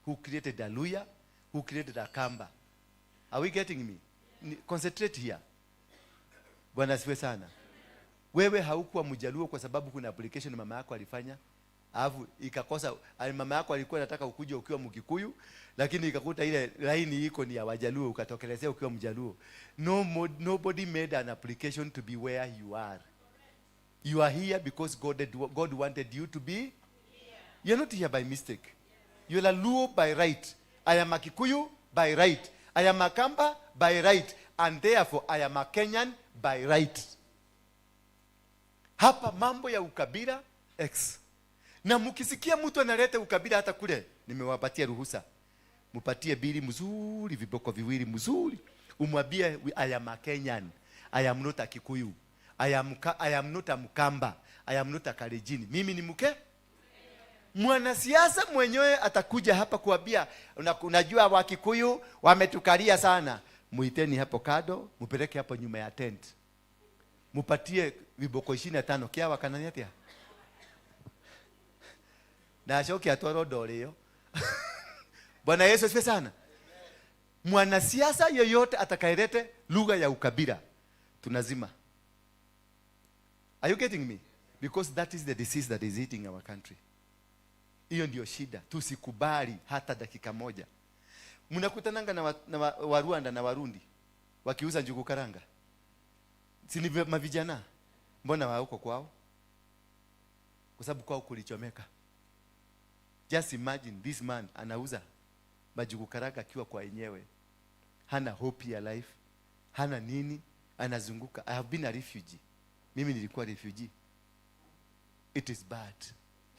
who created a Luya, who created a Kamba. Are we getting me? Concentrate here. Bwana asifiwe sana. Wewe haukuwa Mjaluo kwa sababu kuna application mama yako alifanya, alafu ikakosa. Mama yako alikuwa anataka ukuje ukiwa Mkikuyu, lakini ikakuta ile line iko ni ya Wajaluo, ukatokelezea ukiwa Mjaluo. No, nobody made an application to be where you are. You are here because God wanted you to be. You're not here by mistake. You're a Luo by right. I am a Kikuyu by right. I am a Kamba by right. And therefore, I am a Kenyan by right. Hapa mambo ya ukabila X. Na mukisikia mtu analeta ukabila hata kule, nimewapatia ruhusa. Mupatie bili mzuri, viboko viwili mzuri. Umwambie I am a Kenyan. I am not a Kikuyu. I am not a Mkamba. I am not a Kalenjin. Mimi ni mke. Mwanasiasa mwenyewe atakuja hapa kuambia unajua Wakikuyu wametukalia sana. Muiteni hapo kado, mupeleke hapo nyuma ya tent. Mupatie viboko 25 kia wakanani atia. Na acoke atwarwo ndorĩo. Bwana Yesu asifiwe sana. Mwanasiasa yeyote atakayelete lugha ya ukabila tunazima. Are you getting me? Because that is the disease that is eating our country. Hiyo ndio shida. Tusikubali hata dakika moja. Mnakutananga na wa Rwanda na Warundi wakiuza njugu karanga. Si ni mavijana? Mbona wa huko kwao? Kwa sababu kwao kulichomeka. Just imagine this man anauza majugu karanga akiwa kwa yenyewe. Hana hope ya life. Hana nini? Anazunguka. I have been a refugee. Mimi nilikuwa refugee. It is bad.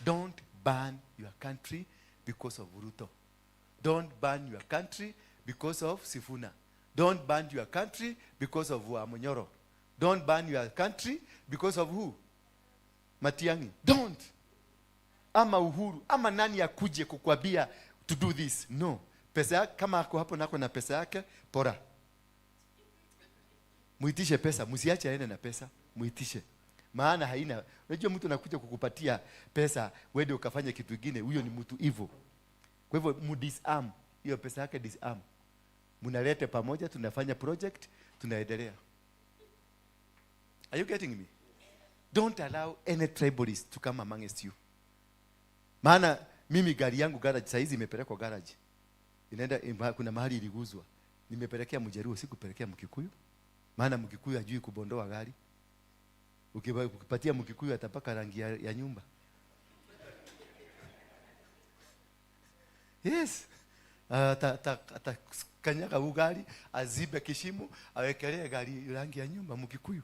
Don't burn your country because of Ruto. Don't burn your country because of Sifuna. Don't burn your country because of Munyoro. Don't burn your country because of who? Matiang'i. Don't. Ama Uhuru, ama nani akuje kukwambia to do this. No. Pesa yake, kama ako hapo nako na pesa yake, pora. Muitishe pesa, msiache aende na pesa, muitishe. Maana haina. Unajua mtu anakuja kukupatia pesa, wewe ukafanya kitu kingine, huyo ni mtu evil. Kwa hivyo mu disarm hiyo pesa yake, disarm. Mnalete pamoja, tunafanya project, tunaendelea. Are you getting me? Don't allow any tribalist to come amongst you. Maana mimi gari yangu garage saizi imepelekwa garage. Inaenda, kuna mahali iliguzwa. Nimepelekea Mjaluo, sikupelekea Mkikuyu. Maana Mkikuyu hajui kubondoa gari. Ukipatia Mkikuyu atapaka rangi ya nyumba. Yes. Atakanyaga ugali, azibe kishimo, awekelee gari rangi ya nyumba Mkikuyu.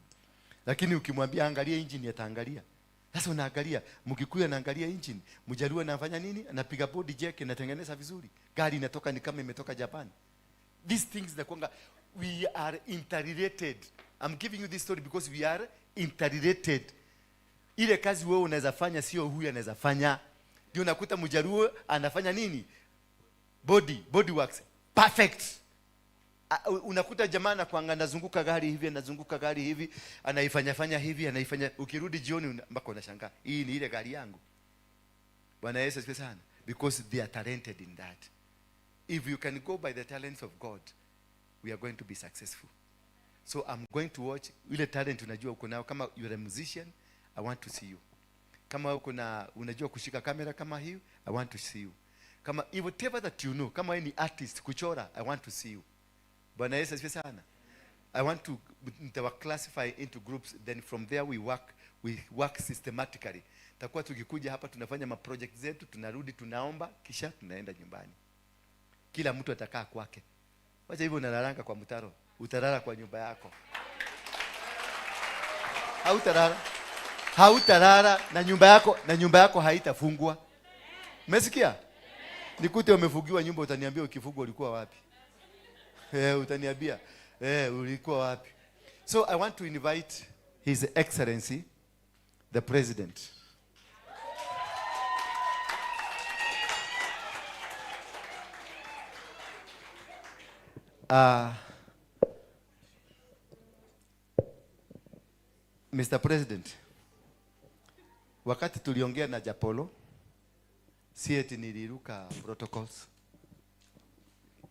Lakini ukimwambia angalia engine ataangalia. Sasa unaangalia, Mkikuyu anaangalia engine, Mjaluo anafanya nini? Anapiga body jack, anatengeneza vizuri. Gari inatoka ni kama imetoka Japan. These things zinakuanga, we are interrelated. I'm giving you this story because we are interrelated. Ile kazi wewe unaweza fanya sio huyu anaweza fanya. Ndio unakuta Mjaluo anafanya nini? Body works. Perfect. Unakuta jamaa anakuanga anazunguka gari hivi, anazunguka gari hivi, anaifanya fanya hivi, anaifanya. Ukirudi jioni mpaka unashangaa, hii ni ile gari yangu. Bwana Yesu asifiwe sana. Because they are talented in that. If you can go by the talents of God, we are going to be successful. So I'm going to watch ile talent unajua uko nayo. Kama you are a musician, I want to see you. Kama uko na unajua kushika kamera kama hiyo, I want to see you. Kama whatever that you know, kama wewe ni artist kuchora, I want to see you. Bwana Yesu asifiwe sana. I want to classify into groups, then from there we work systematically. Takuwa tukikuja hapa tunafanya ma project zetu, tunarudi tunaomba, kisha tunaenda nyumbani. Kila mtu atakaa kwake. Wacha hivyo unalalanga kwa mtaro, utalala kwa nyumba yako. Hautalala. Hautalala na nyumba yako, na nyumba yako haitafungwa. Umesikia? Nikute umefungiwa nyumba, utaniambia ukifungwa ulikuwa wapi? Utaniambia, ulikuwa wapi? So I want to invite His Excellency the President. Mr. President, wakati tuliongea na Japolo, si eti niliruka protocols.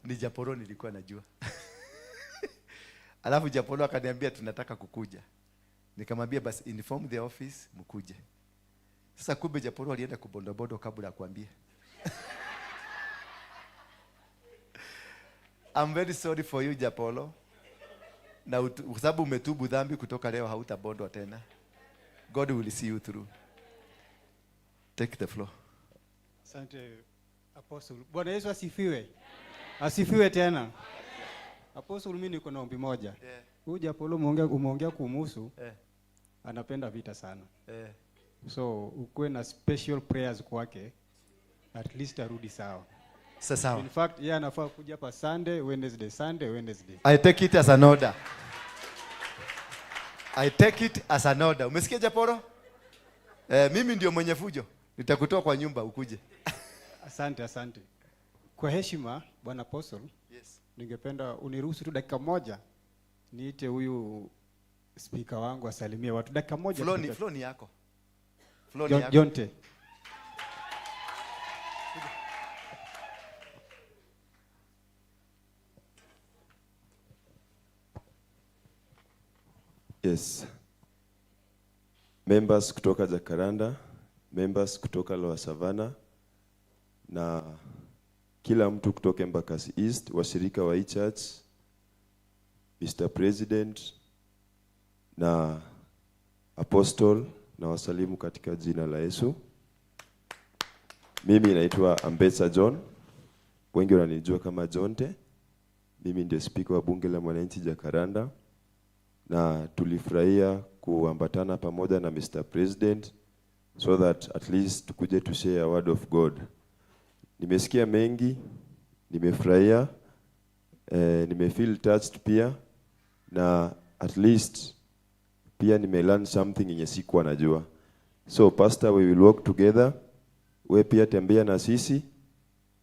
Ni Japolo nilikuwa najua. Alafu Japolo akaniambia tunataka kukuja. Nikamwambia basi inform the office mkuje. Sasa kumbe Japolo alienda kubondobodo kabla ya kuambia. I'm very sorry for you Japolo. Na kwa sababu umetubu dhambi, kutoka leo hautabondwa tena. God will see you through. Take the floor. Asante Apostle. Bwana Yesu asifiwe. Asifiwe tena. Apostle, mimi niko na ombi moja. Huyu Japolo umeongea kumhusu. Anapenda vita sana. So ukuwe na special prayers kwake, at least arudi sawa. Sasa sawa. In fact, yeye anafaa kuja hapa Sunday, Wednesday, Sunday, Wednesday. I take it as an order. I take it as an order. Umesikia Japolo? Mimi ndio mwenye fujo. Nitakutoa kwa nyumba ukuje. Asante, asante. Kwa heshima Bwana Apostle, Yes. ningependa uniruhusu tu dakika moja niite huyu speaker wangu asalimie watu dakika moja. Flow tu. ni yako. Flow ni yako. Jonte. Yes. Members kutoka Jacaranda, members kutoka Lower Savannah na kila mtu kutoka Embakasi East, washirika wa e-church, Mr. President na Apostle, na wasalimu katika jina la Yesu. Mimi naitwa Ambetsa John, wengi wananijua kama Jonte. Mimi ndiye speaker wa bunge la mwananchi Jacaranda, na tulifurahia kuambatana pamoja na Mr. President so that at least tukuje to share a word of God. Nimesikia mengi, nimefurahia, nimefeel touched pia, na at least pia nimelearn something yenye sikuwa najua. So pastor, we will work together. We pia tembea na sisi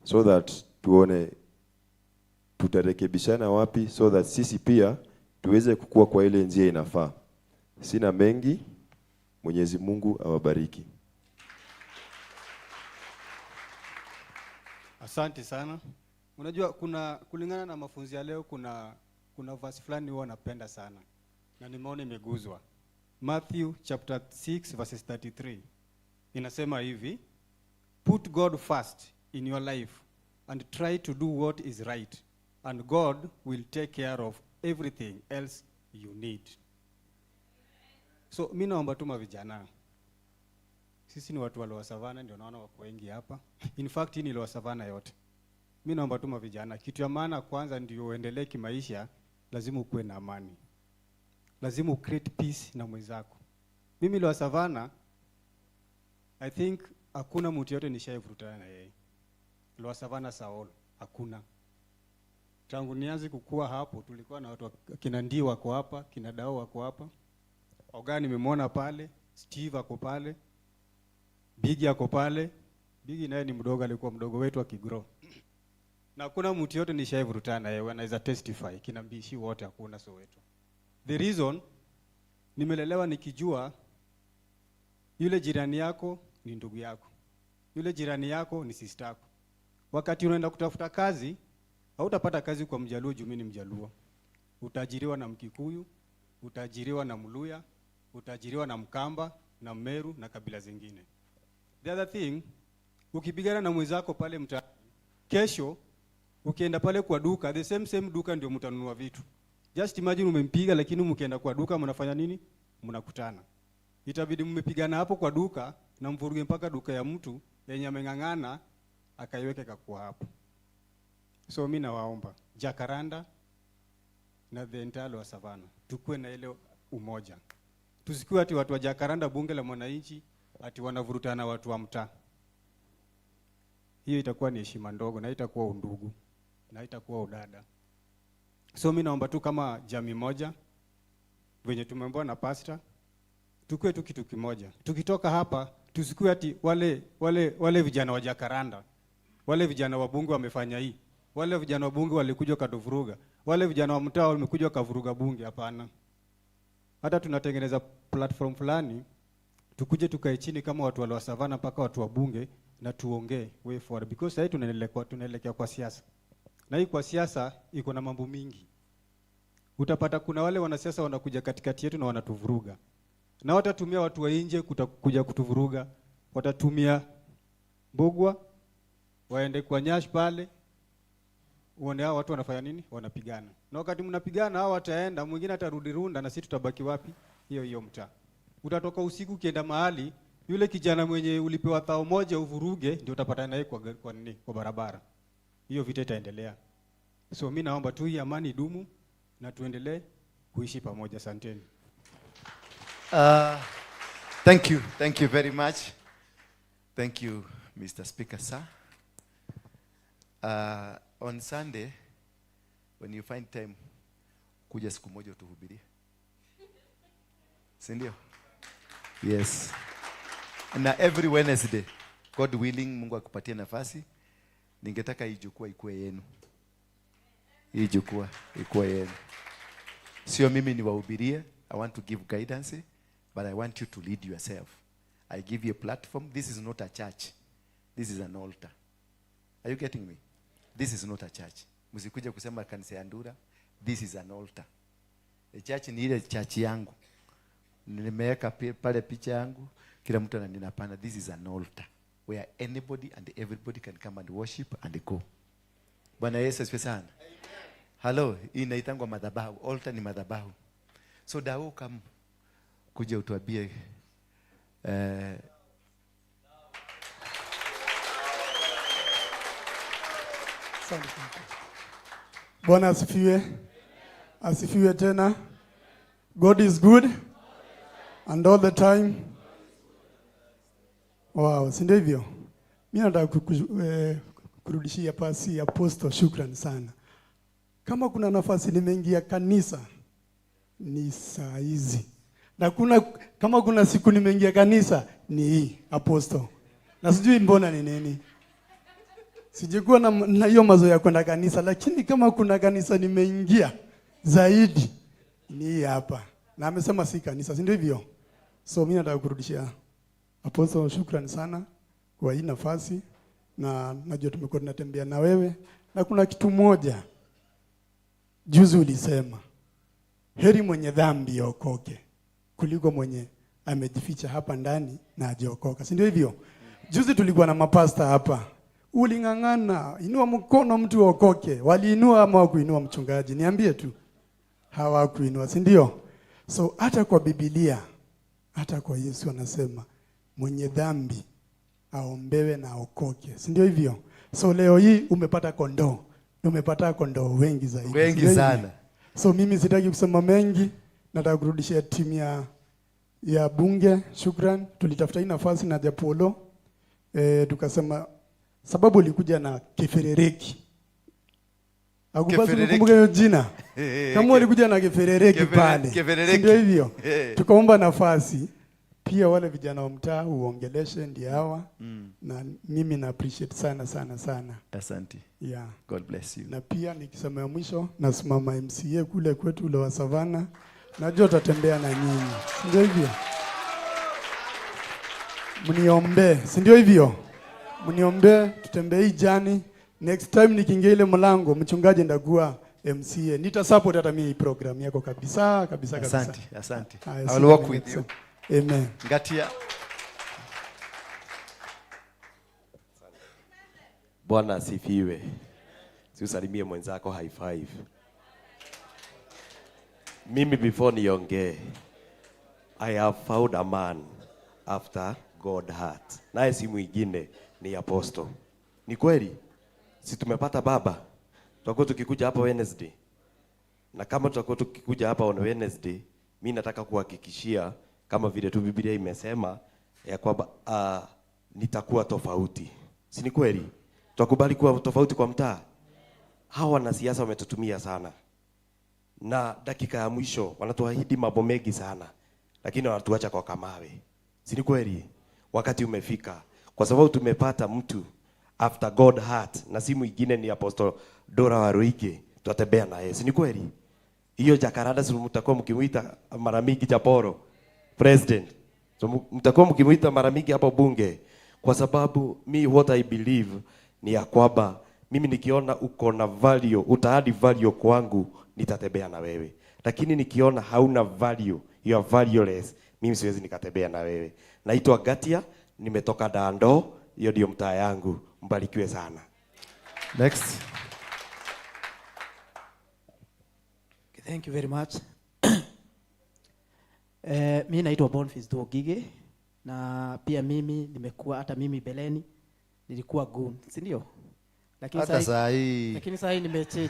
so that tuone tutarekebishana wapi, so that sisi pia tuweze kukua kwa ile njia inafaa. Sina mengi. Mwenyezi Mungu awabariki. Asante sana. Unajua kuna kulingana na mafunzo ya leo kuna verse fulani huwa napenda sana na nimeona imeguzwa. Matthew chapter 6 verses 33. Inasema hivi, put God first in your life and try to do what is right, and God will take care of everything else you need. So mi naomba tu mavijana, sisi ni watu wa Lower Savannah, ndio naona wako wengi hapa. In fact, hii ni Lower Savannah yote. Mi naomba tu mavijana, kitu ya maana kwanza ndio uendelee kimaisha, lazima ukuwe na amani, lazima ucreate peace na mwenzako. Mimi Lower Savannah, I think hakuna mtu yote nishaivurutana na yeye. Lower Savannah Saol, hakuna. Tangu nianze kukua hapo, tulikuwa na watu kina Ndii wako hapa, kina Dao wako hapa. Oga nimemwona pale, Steve ako pale, Bigi ako pale. Bigi naye ni mdogo, alikuwa mdogo wetu akigrow. Na hakuna mtu yote nishaivurutana na yeye, anaweza testify, kina Mbishi wote hakuna Soweto. The reason, nimelelewa nikijua yule jirani yako ni ndugu yako, yule jirani yako ni sister yako. Wakati unaenda kutafuta kazi, hautapata kazi kwa Mjaluo juu mimi ni Mjaluo. Utaajiriwa na Mkikuyu, utaajiriwa na Mluya, utaajiriwa na Mkamba na Mmeru na kabila zingine. The other thing, ukipigana na mwenzako pale mtaani, kesho ukienda pale kwa duka, the same same duka ndio mtanunua vitu. Just imagine umempiga, lakini mkienda kwa duka mnafanya nini? Mnakutana. Itabidi mmepigana hapo kwa duka na mvuruge mpaka duka ya mtu yenye ameng'ang'ana akaiweke kakuwa hapo. So mimi nawaomba Jacaranda na the entire Lower Savannah tukue na ile umoja. Tusikuwe ati watu wa Jacaranda bunge la mwananchi ati wanavurutana watu wa mtaa. Hiyo itakuwa ni heshima ndogo na itakuwa undugu na itakuwa udada. So mimi naomba tu kama jamii moja venye tumeambiwa na pastor, tukue tu kitu kimoja. Tukitoka hapa tusikue ati wale vijana wa Jacaranda, wale vijana wa bunge wamefanya hii, wale vijana wa bunge walikuja wakatuvuruga, wale vijana wa mtaa wamekuja wakavuruga bunge. Hapana. Hata tunatengeneza platform fulani, tukuje tukae chini kama watu wa Lower Savannah mpaka watu wa bunge na tuongee way forward, because sasa tunaelekea kwa siasa. Na hii kwa siasa iko na mambo mingi. Utapata kuna wale wanasiasa wanakuja katikati yetu na wanatuvuruga. Na watatumia watu wa nje kuja kutuvuruga. Watatumia Mbugua waende kwa Nyash pale, uone hao watu wanafanya nini? Wanapigana. Na wakati mnapigana hao wataenda, mwingine atarudi Runda na sisi tutabaki wapi? Hiyo hiyo mtaa. Utatoka usiku ukienda mahali, yule kijana mwenye ulipewa 1,000 uvuruge ndio utapatana naye kwa nini? Kwa barabara. Hiyo vita itaendelea. So mimi naomba tu hii amani idumu na tuendelee kuishi pamoja. Asanteni. Thank you. Thank you very much. Thank you, Mr. Speaker, sir. On Sunday, when you find time, kuja siku moja utuhubirie. Si ndio? Yes. Na every Wednesday, God willing, Mungu akupatie nafasi, ningetaka hii jukwaa ikuwe yenu. Hii jukwaa ikuwe yenu. Sio mimi niwahubirie, I want to give guidance, but I want you to lead yourself. I give you a platform. This is not a church. This is an altar. Are you getting me? This is not a church. Msikuja kusema kanisa ya Ndura. This is an altar. A church ni ile church yangu. Nimeweka pale picha yangu. Kila mtu ananinapana. This is an altar where anybody and everybody can come and worship and go. Bwana Yesu asifiwe sana. Hello, hii inaitangwa madhabahu. Altar ni madhabahu. So Dao, come kuja utuambie, Asante. Bwana asifiwe. Asifiwe tena. God is good and all the time. Wow, si ndio hivyo? Mimi nataka kurudishia pasi Apostle shukrani sana. Kama kuna nafasi nimeingia kanisa ni saa hizi. Na kama kuna siku nimeingia kanisa ni hii Apostle. Na sijui mbona ni nini. Sijikuwa na hiyo mazoea ya kwenda kanisa, lakini kama kuna kanisa nimeingia zaidi ni hii hapa. Na amesema si kanisa, si ndio hivyo? So mimi nataka kurudishia Apostle shukrani sana kwa hii nafasi, na najua tumekuwa tunatembea na wewe, na kuna kitu moja juzi ulisema, heri mwenye dhambi aokoke kuliko mwenye amejificha hapa ndani na hajaokoka, si ndio hivyo? Juzi tulikuwa na mapasta hapa, uling'ang'ana, inua mkono mtu aokoke. Waliinua ama hawakuinua mchungaji? Niambie tu. Hawakuinua, si ndio? So hata kwa Biblia, hata kwa Yesu anasema mwenye dhambi aombewe na aokoke, si ndio hivyo? So leo hii umepata kondoo, na umepata kondoo wengi zaidi, si Wengi ndio hivyo? sana. So mimi sitaki kusema mengi, nataka kurudishia timu ya bunge shukran. Tulitafuta hii nafasi na Japolo, tukasema sababu ulikuja na kiferereki. Akupasi Kiferereki. kukumbuka hiyo jina. Kama ulikuja na kiferereki pale. Kiferereki. Si ndio hivyo? Eh. Tukaomba nafasi pia wale vijana wa mtaa uongeleshe ndio hawa. Na mimi na appreciate sana sana sana. Asante. Yeah. God bless you. Na pia nikisema ya mwisho nasimama MCA kule kwetu ule wa Savana. Najua tutatembea na nyinyi. Si ndio hivyo? Mniombee, si ndio hivyo? Mniombee tutembee hii journey. Next time nikiingia ile mlango mchungaji ndakuwa MCA. Nita support hata mimi hii program yako kabisa kabisa kabisa. Asante, asante. Haya, I will see work you with next you. time. Amen. Ngatia. Bwana asifiwe. Si usalimie mwenzako high five. Mimi before niongee, I have found a man after God heart. Naye si mwingine ni apostle. Ni kweli? Si tumepata baba? Tutakuwa tukikuja hapa Wednesday. Na kama tutakuwa tukikuja hapa on Wednesday, mi nataka kuhakikishia kama vile tu Biblia imesema ya kwamba nitakuwa tofauti. Si ni kweli? Tutakubali kuwa tofauti kwa mtaa. Hawa wanasiasa wametutumia sana, na dakika ya mwisho wanatuahidi mambo mengi sana, lakini wanatuacha kwa kamawe. Si ni kweli? Wakati umefika, kwa sababu tumepata mtu after God heart, na si mwingine ni Apostle Dora Waruige, tutatembea naye. Si ni kweli? Hiyo Jacaranda si mtakuwa mkimuita mara mingi Japoro president, so mtakuwa mkimuita mara mingi hapo bunge, kwa sababu mi what I believe ni ya kwamba mimi nikiona uko na value, utaadi value kwangu, nitatembea na wewe. Lakini nikiona hauna value, you are valueless, mimi siwezi nikatembea na wewe. Naitwa Gatia, nimetoka Dando, hiyo ndio mtaa yangu. Mbarikiwe sana. Next. Thank you very much. Mi naitwa Boniface Dogige na pia mimi nimekuwa hata mimi beleni nilikuwa goon, si ndio? Lakini Hata saa hii. Lakini saa hii nimechange.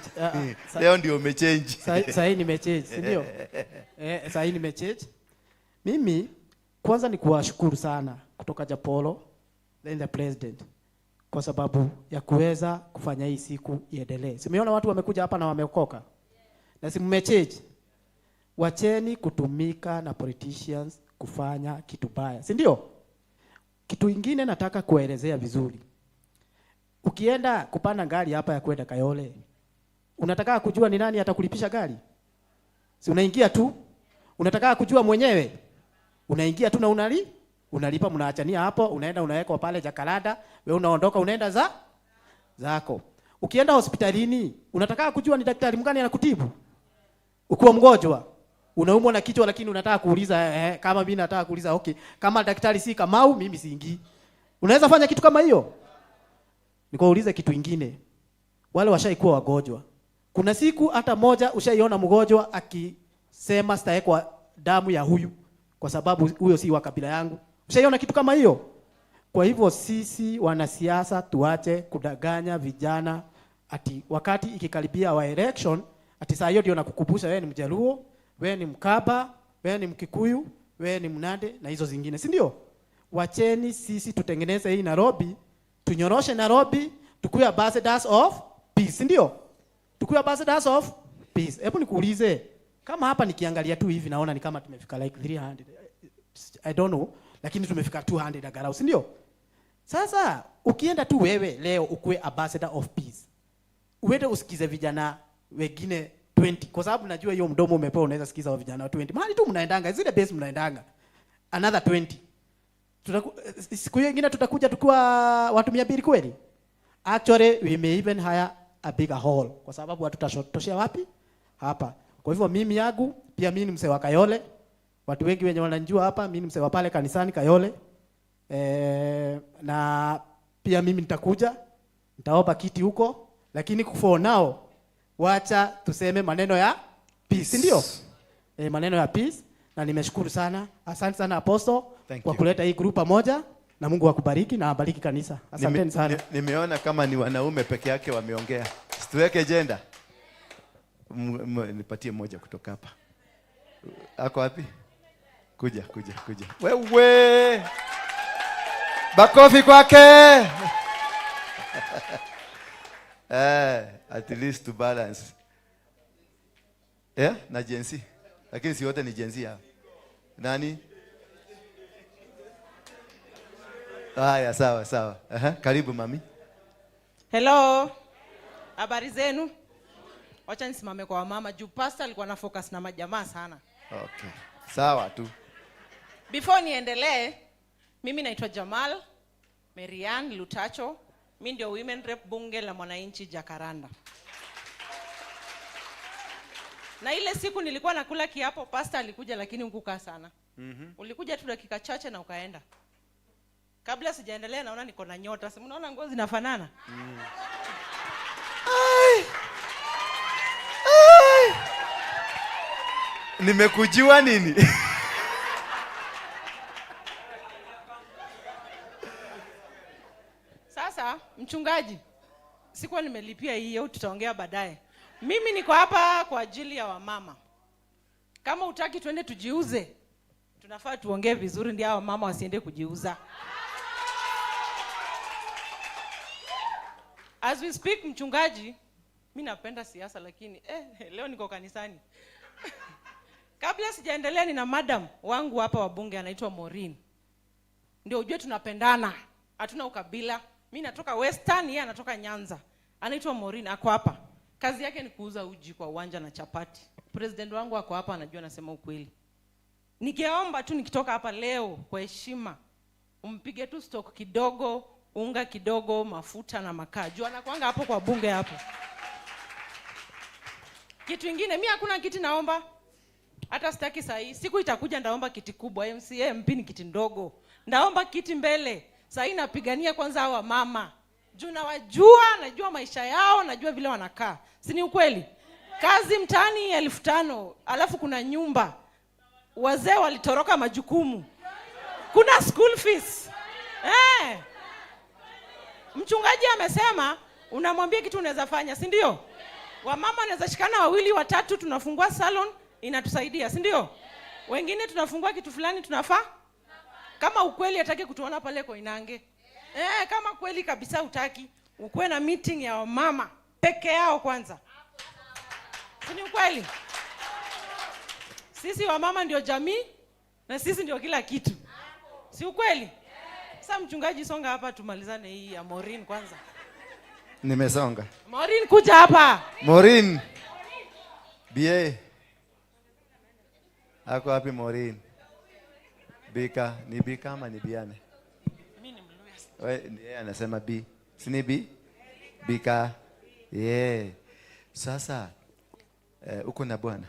Leo ndio umechange. Saa hii nimechange, si ndio? Saa hii nimechange. Mimi kwanza ni kuwashukuru sana kutoka Japolo then the president kwa sababu ya kuweza kufanya hii siku iendelee. Simeona watu wamekuja hapa na wameokoka. Na si mmechange. Wacheni kutumika na politicians kufanya kitu baya, si ndio? Kitu ingine nataka kuelezea vizuri. Ukienda kupanda gari hapa ya kwenda Kayole, unataka kujua ni nani atakulipisha gari? Si unaingia tu? Unataka kujua mwenyewe? Unaingia tu na unalipa, mnaachania hapo, unaenda unawekwa pale Jacaranda, wewe unaondoka unaenda zako. Ukienda hospitalini, unataka kujua ni daktari mgani anakutibu? Ukiwa mgonjwa, unaumwa na kichwa lakini unataka kuuliza, kama mimi nataka kuuliza, okay, kama daktari si Kamau mimi siingii. Unaweza fanya kitu kama hiyo? Nikuulize kitu kingine. Wale washaikuwa wagonjwa. Kuna siku hata moja ushaiona mgonjwa akisema sitaekwa damu ya huyu kwa sababu huyo si wa kabila yangu? Ushaiona kitu kama hiyo? Kwa hivyo sisi wanasiasa tuache kudanganya vijana ati wakati ikikaribia wa election ati saa hiyo ndio nakukumbusha wewe ni Mjaluo, wewe ni Mkaba, wewe ni Mkikuyu, wewe ni Mnande na hizo zingine, si ndio? Wacheni sisi tutengeneze hii Nairobi, tunyoroshe Nairobi, tukue ambassadors of peace, si ndio? Tukue ambassadors of peace. Hebu nikuulize, kama hapa nikiangalia tu hivi naona ni kama tumefika like 300. I don't know, lakini tumefika 200 angalau, si ndio? Sasa ukienda tu wewe leo ukue ambassador of peace, uende usikize vijana wengine 20, kwa sababu najua hiyo mdomo umepewa unaweza sikiza vijana 20. Mahali tu mnaendanga, zile base mnaendanga. Another 20. Siku hiyo nyingine tutakuja tukiwa watu 200 kweli? Actually we may even hire a bigger hall kwa sababu hatutatoshea wapi? Hapa. Kwa hivyo mimi yangu pia mimi ni mzee wa Kayole. Watu wengi wenye wananijua hapa, mimi ni mzee wa pale kanisani Kayole. Na pia mimi nitakuja, nitaomba kiti huko, lakini for now wacha tuseme maneno ya Peace. Ndio? Maneno ya peace, na nimeshukuru sana. Asante sana Apostle kwa kuleta hii group pamoja, na Mungu akubariki na abariki kanisa. Asanteni sana. Nimeona kama ni wanaume peke yake wameongea. Situweke agenda. Nipatie moja kutoka hapa. Ako wapi? Kuja. Wewe. Makofi kwake. At least to balance. Na Gen Z. Lakini si wote ni Gen Z hapa. Nani? Haya, sawa. Karibu mami. Hello. Habari zenu? Wacha nisimame kwa mama juu pastor alikuwa na focus na majamaa sana. Okay. Sawa tu. Before niendelee, mimi naitwa Jamal Marian Lutacho. Mimi ndio Women Rep Bunge la Mwananchi Jacaranda. Na ile siku nilikuwa nakula kiapo, pastor alikuja lakini hukukaa sana. Ulikuja tu dakika chache na ukaenda. Kabla sijaendelea naona niko na nyota. Si mnaona nguo zinafanana? Ai. Ai. Nimekujiwa nini? Sasa mchungaji, sikuwa nimelipia hiyo, tutaongea baadaye. Mimi niko hapa kwa ajili ya wamama. Kama hutaki tuende tujiuze, tunafaa tuongee vizuri ndio wamama wasiende kujiuza. As we speak, mchungaji, mimi napenda siasa lakini leo niko kanisani. Kabla sijaendelea, nina madam wangu hapa wa bunge anaitwa Maureen. Ndio ujue tunapendana, hatuna ukabila. Mimi natoka Western, yeye anatoka Nyanza. Anaitwa Maureen, ako hapa. Kazi yake ni kuuza uji kwa uwanja na chapati. President wangu ako hapa, anajua nasema ukweli. Nikiomba tu nikitoka hapa leo kwa heshima, umpige tu stock kidogo, unga kidogo, mafuta na makaa. Juu anakuanga hapo kwa bunge hapo. Kitu kingine, mimi hakuna kiti naomba. Hata sitaki saa hii. Siku itakuja ndaomba kiti kubwa. MCA MP ni kiti ndogo. Ndaomba kiti mbele. Saa hii napigania kwanza hawa mama. Juu nawajua, najua maisha yao, najua vile wanakaa. Si ni ukweli? Kazi mtaani 5,000, alafu kuna nyumba. Wazee walitoroka majukumu. Kuna school fees. Mchungaji amesema unamwambia kitu unaweza fanya, si ndio? Wamama wanaweza shikana wawili watatu, tunafungua salon inatusaidia, si ndio? Wengine tunafungua kitu fulani tunafaa. Kama ukweli hataki kutuona pale Koinange. Kama kweli kabisa hutaki, ukuwe na meeting ya wamama peke yao kwanza. Si ni ukweli? Sisi wamama ndio jamii na sisi ndio kila kitu. Si ukweli? Sasa mchungaji, songa hapa tumalizane hii ya Maureen kwanza. Nimesonga. Maureen kuja hapa. Maureen. BA. Ako wapi Maureen? Bika, ni Bika ama ni Biane? Mimi ni Mluya. Wewe ndiye anasema B. Si ni B? Bika. Yeah. Sasa uko na bwana.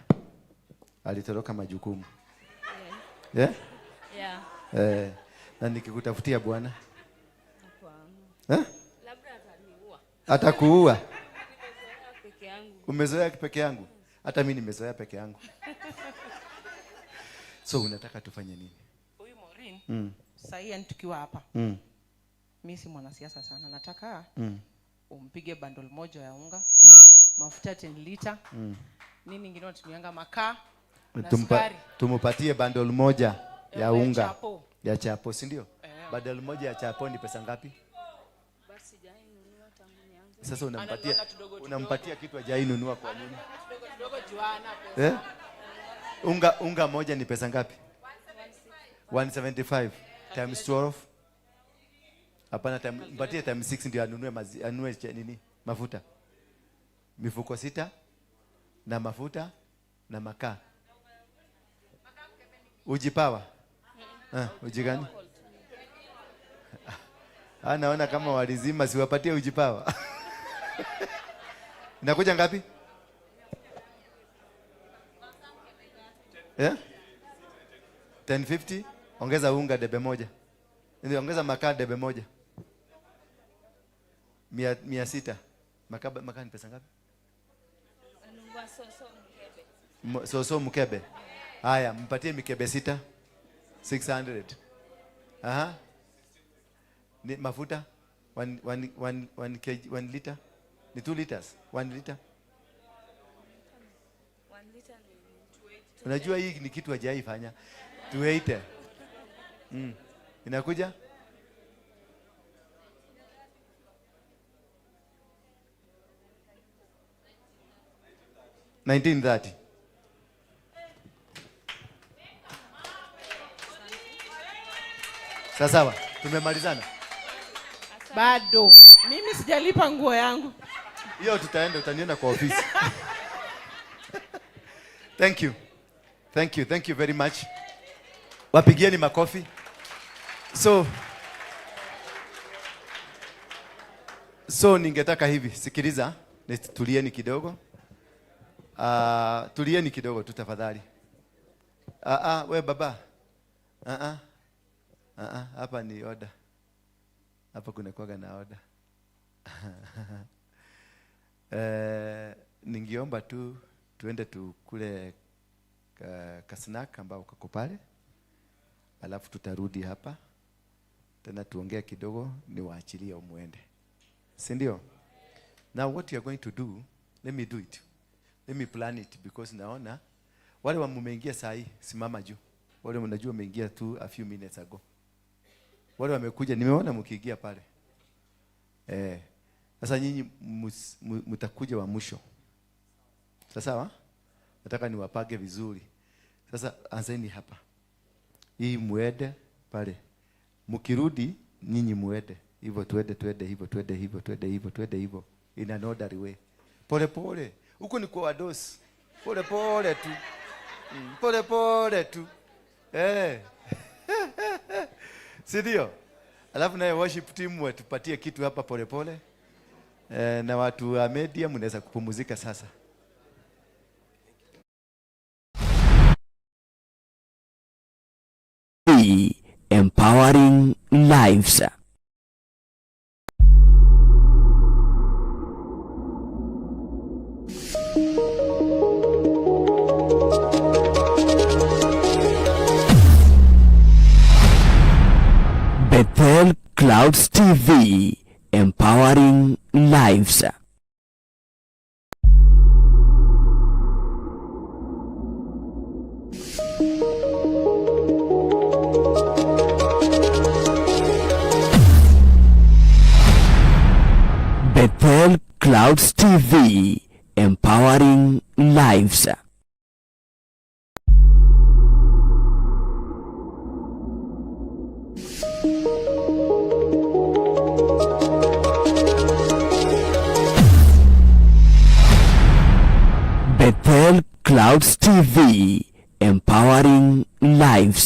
Alitoroka majukumu. Yeah? Yeah. Na nikikutafutia bwana? Labda ataniua. Atakuua. Nimezoea peke yangu. Umezoea peke yangu? Hata mimi nimezoea peke yangu. So unataka tufanye nini? Huyu Maureen. Sasa hii tukiwa hapa. Mimi si mwanasiasa sana. Nataka umpige bundle moja ya unga, mafuta 10 liter. Nini nyingine unatumianga, makaa na sukari. Tumupatie bundle moja ya unga. Chapo. Ya chapo, si ndio? Bundle moja ya chapo ni pesa ngapi? Basi sijainunua tangu nianze. Sasa unampatia kitu hajainunua kwa nini? Kidogo juana pesa. Unga moja ni pesa ngapi? 175 times 12. Hapana, mpatie times 6 ndio anunue nini? Mafuta. Mifuko 6 na mafuta na makaa. Uji power. Uji gani? Naona kama walizima, siwapatie uji power. Inakuja ngapi? 1050 ongeza unga debe moja. Ongeza makaa debe moja. 600. Makaa ni pesa ngapi? So mkebe. Haya, mpatie mikebe sita. 600. Aha. Ni mafuta 1 kg, 1 liter. Ni 2 liters. 1 liter. Unajua hii ni kitu hajaifanya. 280. Inakuja? 1930. Sawa sawa, tumemalizana. Bado mimi sijalipa nguo yangu. Hiyo tutaenda, utaniona kwa ofisi. Thank you. Thank you. Thank you very much. Wapigieni makofi. So ningetaka hivi, sikiliza, tulieni kidogo. Tulieni kidogo tu tafadhali. We baba. Hapa ni order. Hapa kuna kuwaga na order. Ningeomba tu tuende tukule kasnack ambao kako pale. Alafu tutarudi hapa tena tuongee kidogo, niwaachilie muende. Si ndio? Now what you are going to do, let me do it. Let me plan it because naona wale wa mmeingia saa hii, simama juu. Wale mnajua mmeingia tu a few minutes ago. Wale wamekuja, nimeona mkiingia pale. Sasa nyinyi mtakuja wa mwisho. Sasa sawa? Nataka niwapage vizuri. Sasa anzeni hapa. Hii muende pale. Mkirudi nyinyi muende. Hivyo tuende tuende hivyo tuende hivyo tuende hivyo tuende hivyo in an orderly way. Pole pole. Huko ni kwa wadosi. Pole pole tu. Pole pole tu. Si ndio? Alafu naye worship team watupatie kitu hapa pole pole. Na watu wa media mnaweza kupumzika sasa. Empowering lives. Bethel Clouds TV, empowering lives. Bethel Clouds TV, empowering lives. Bethel Clouds TV, empowering lives.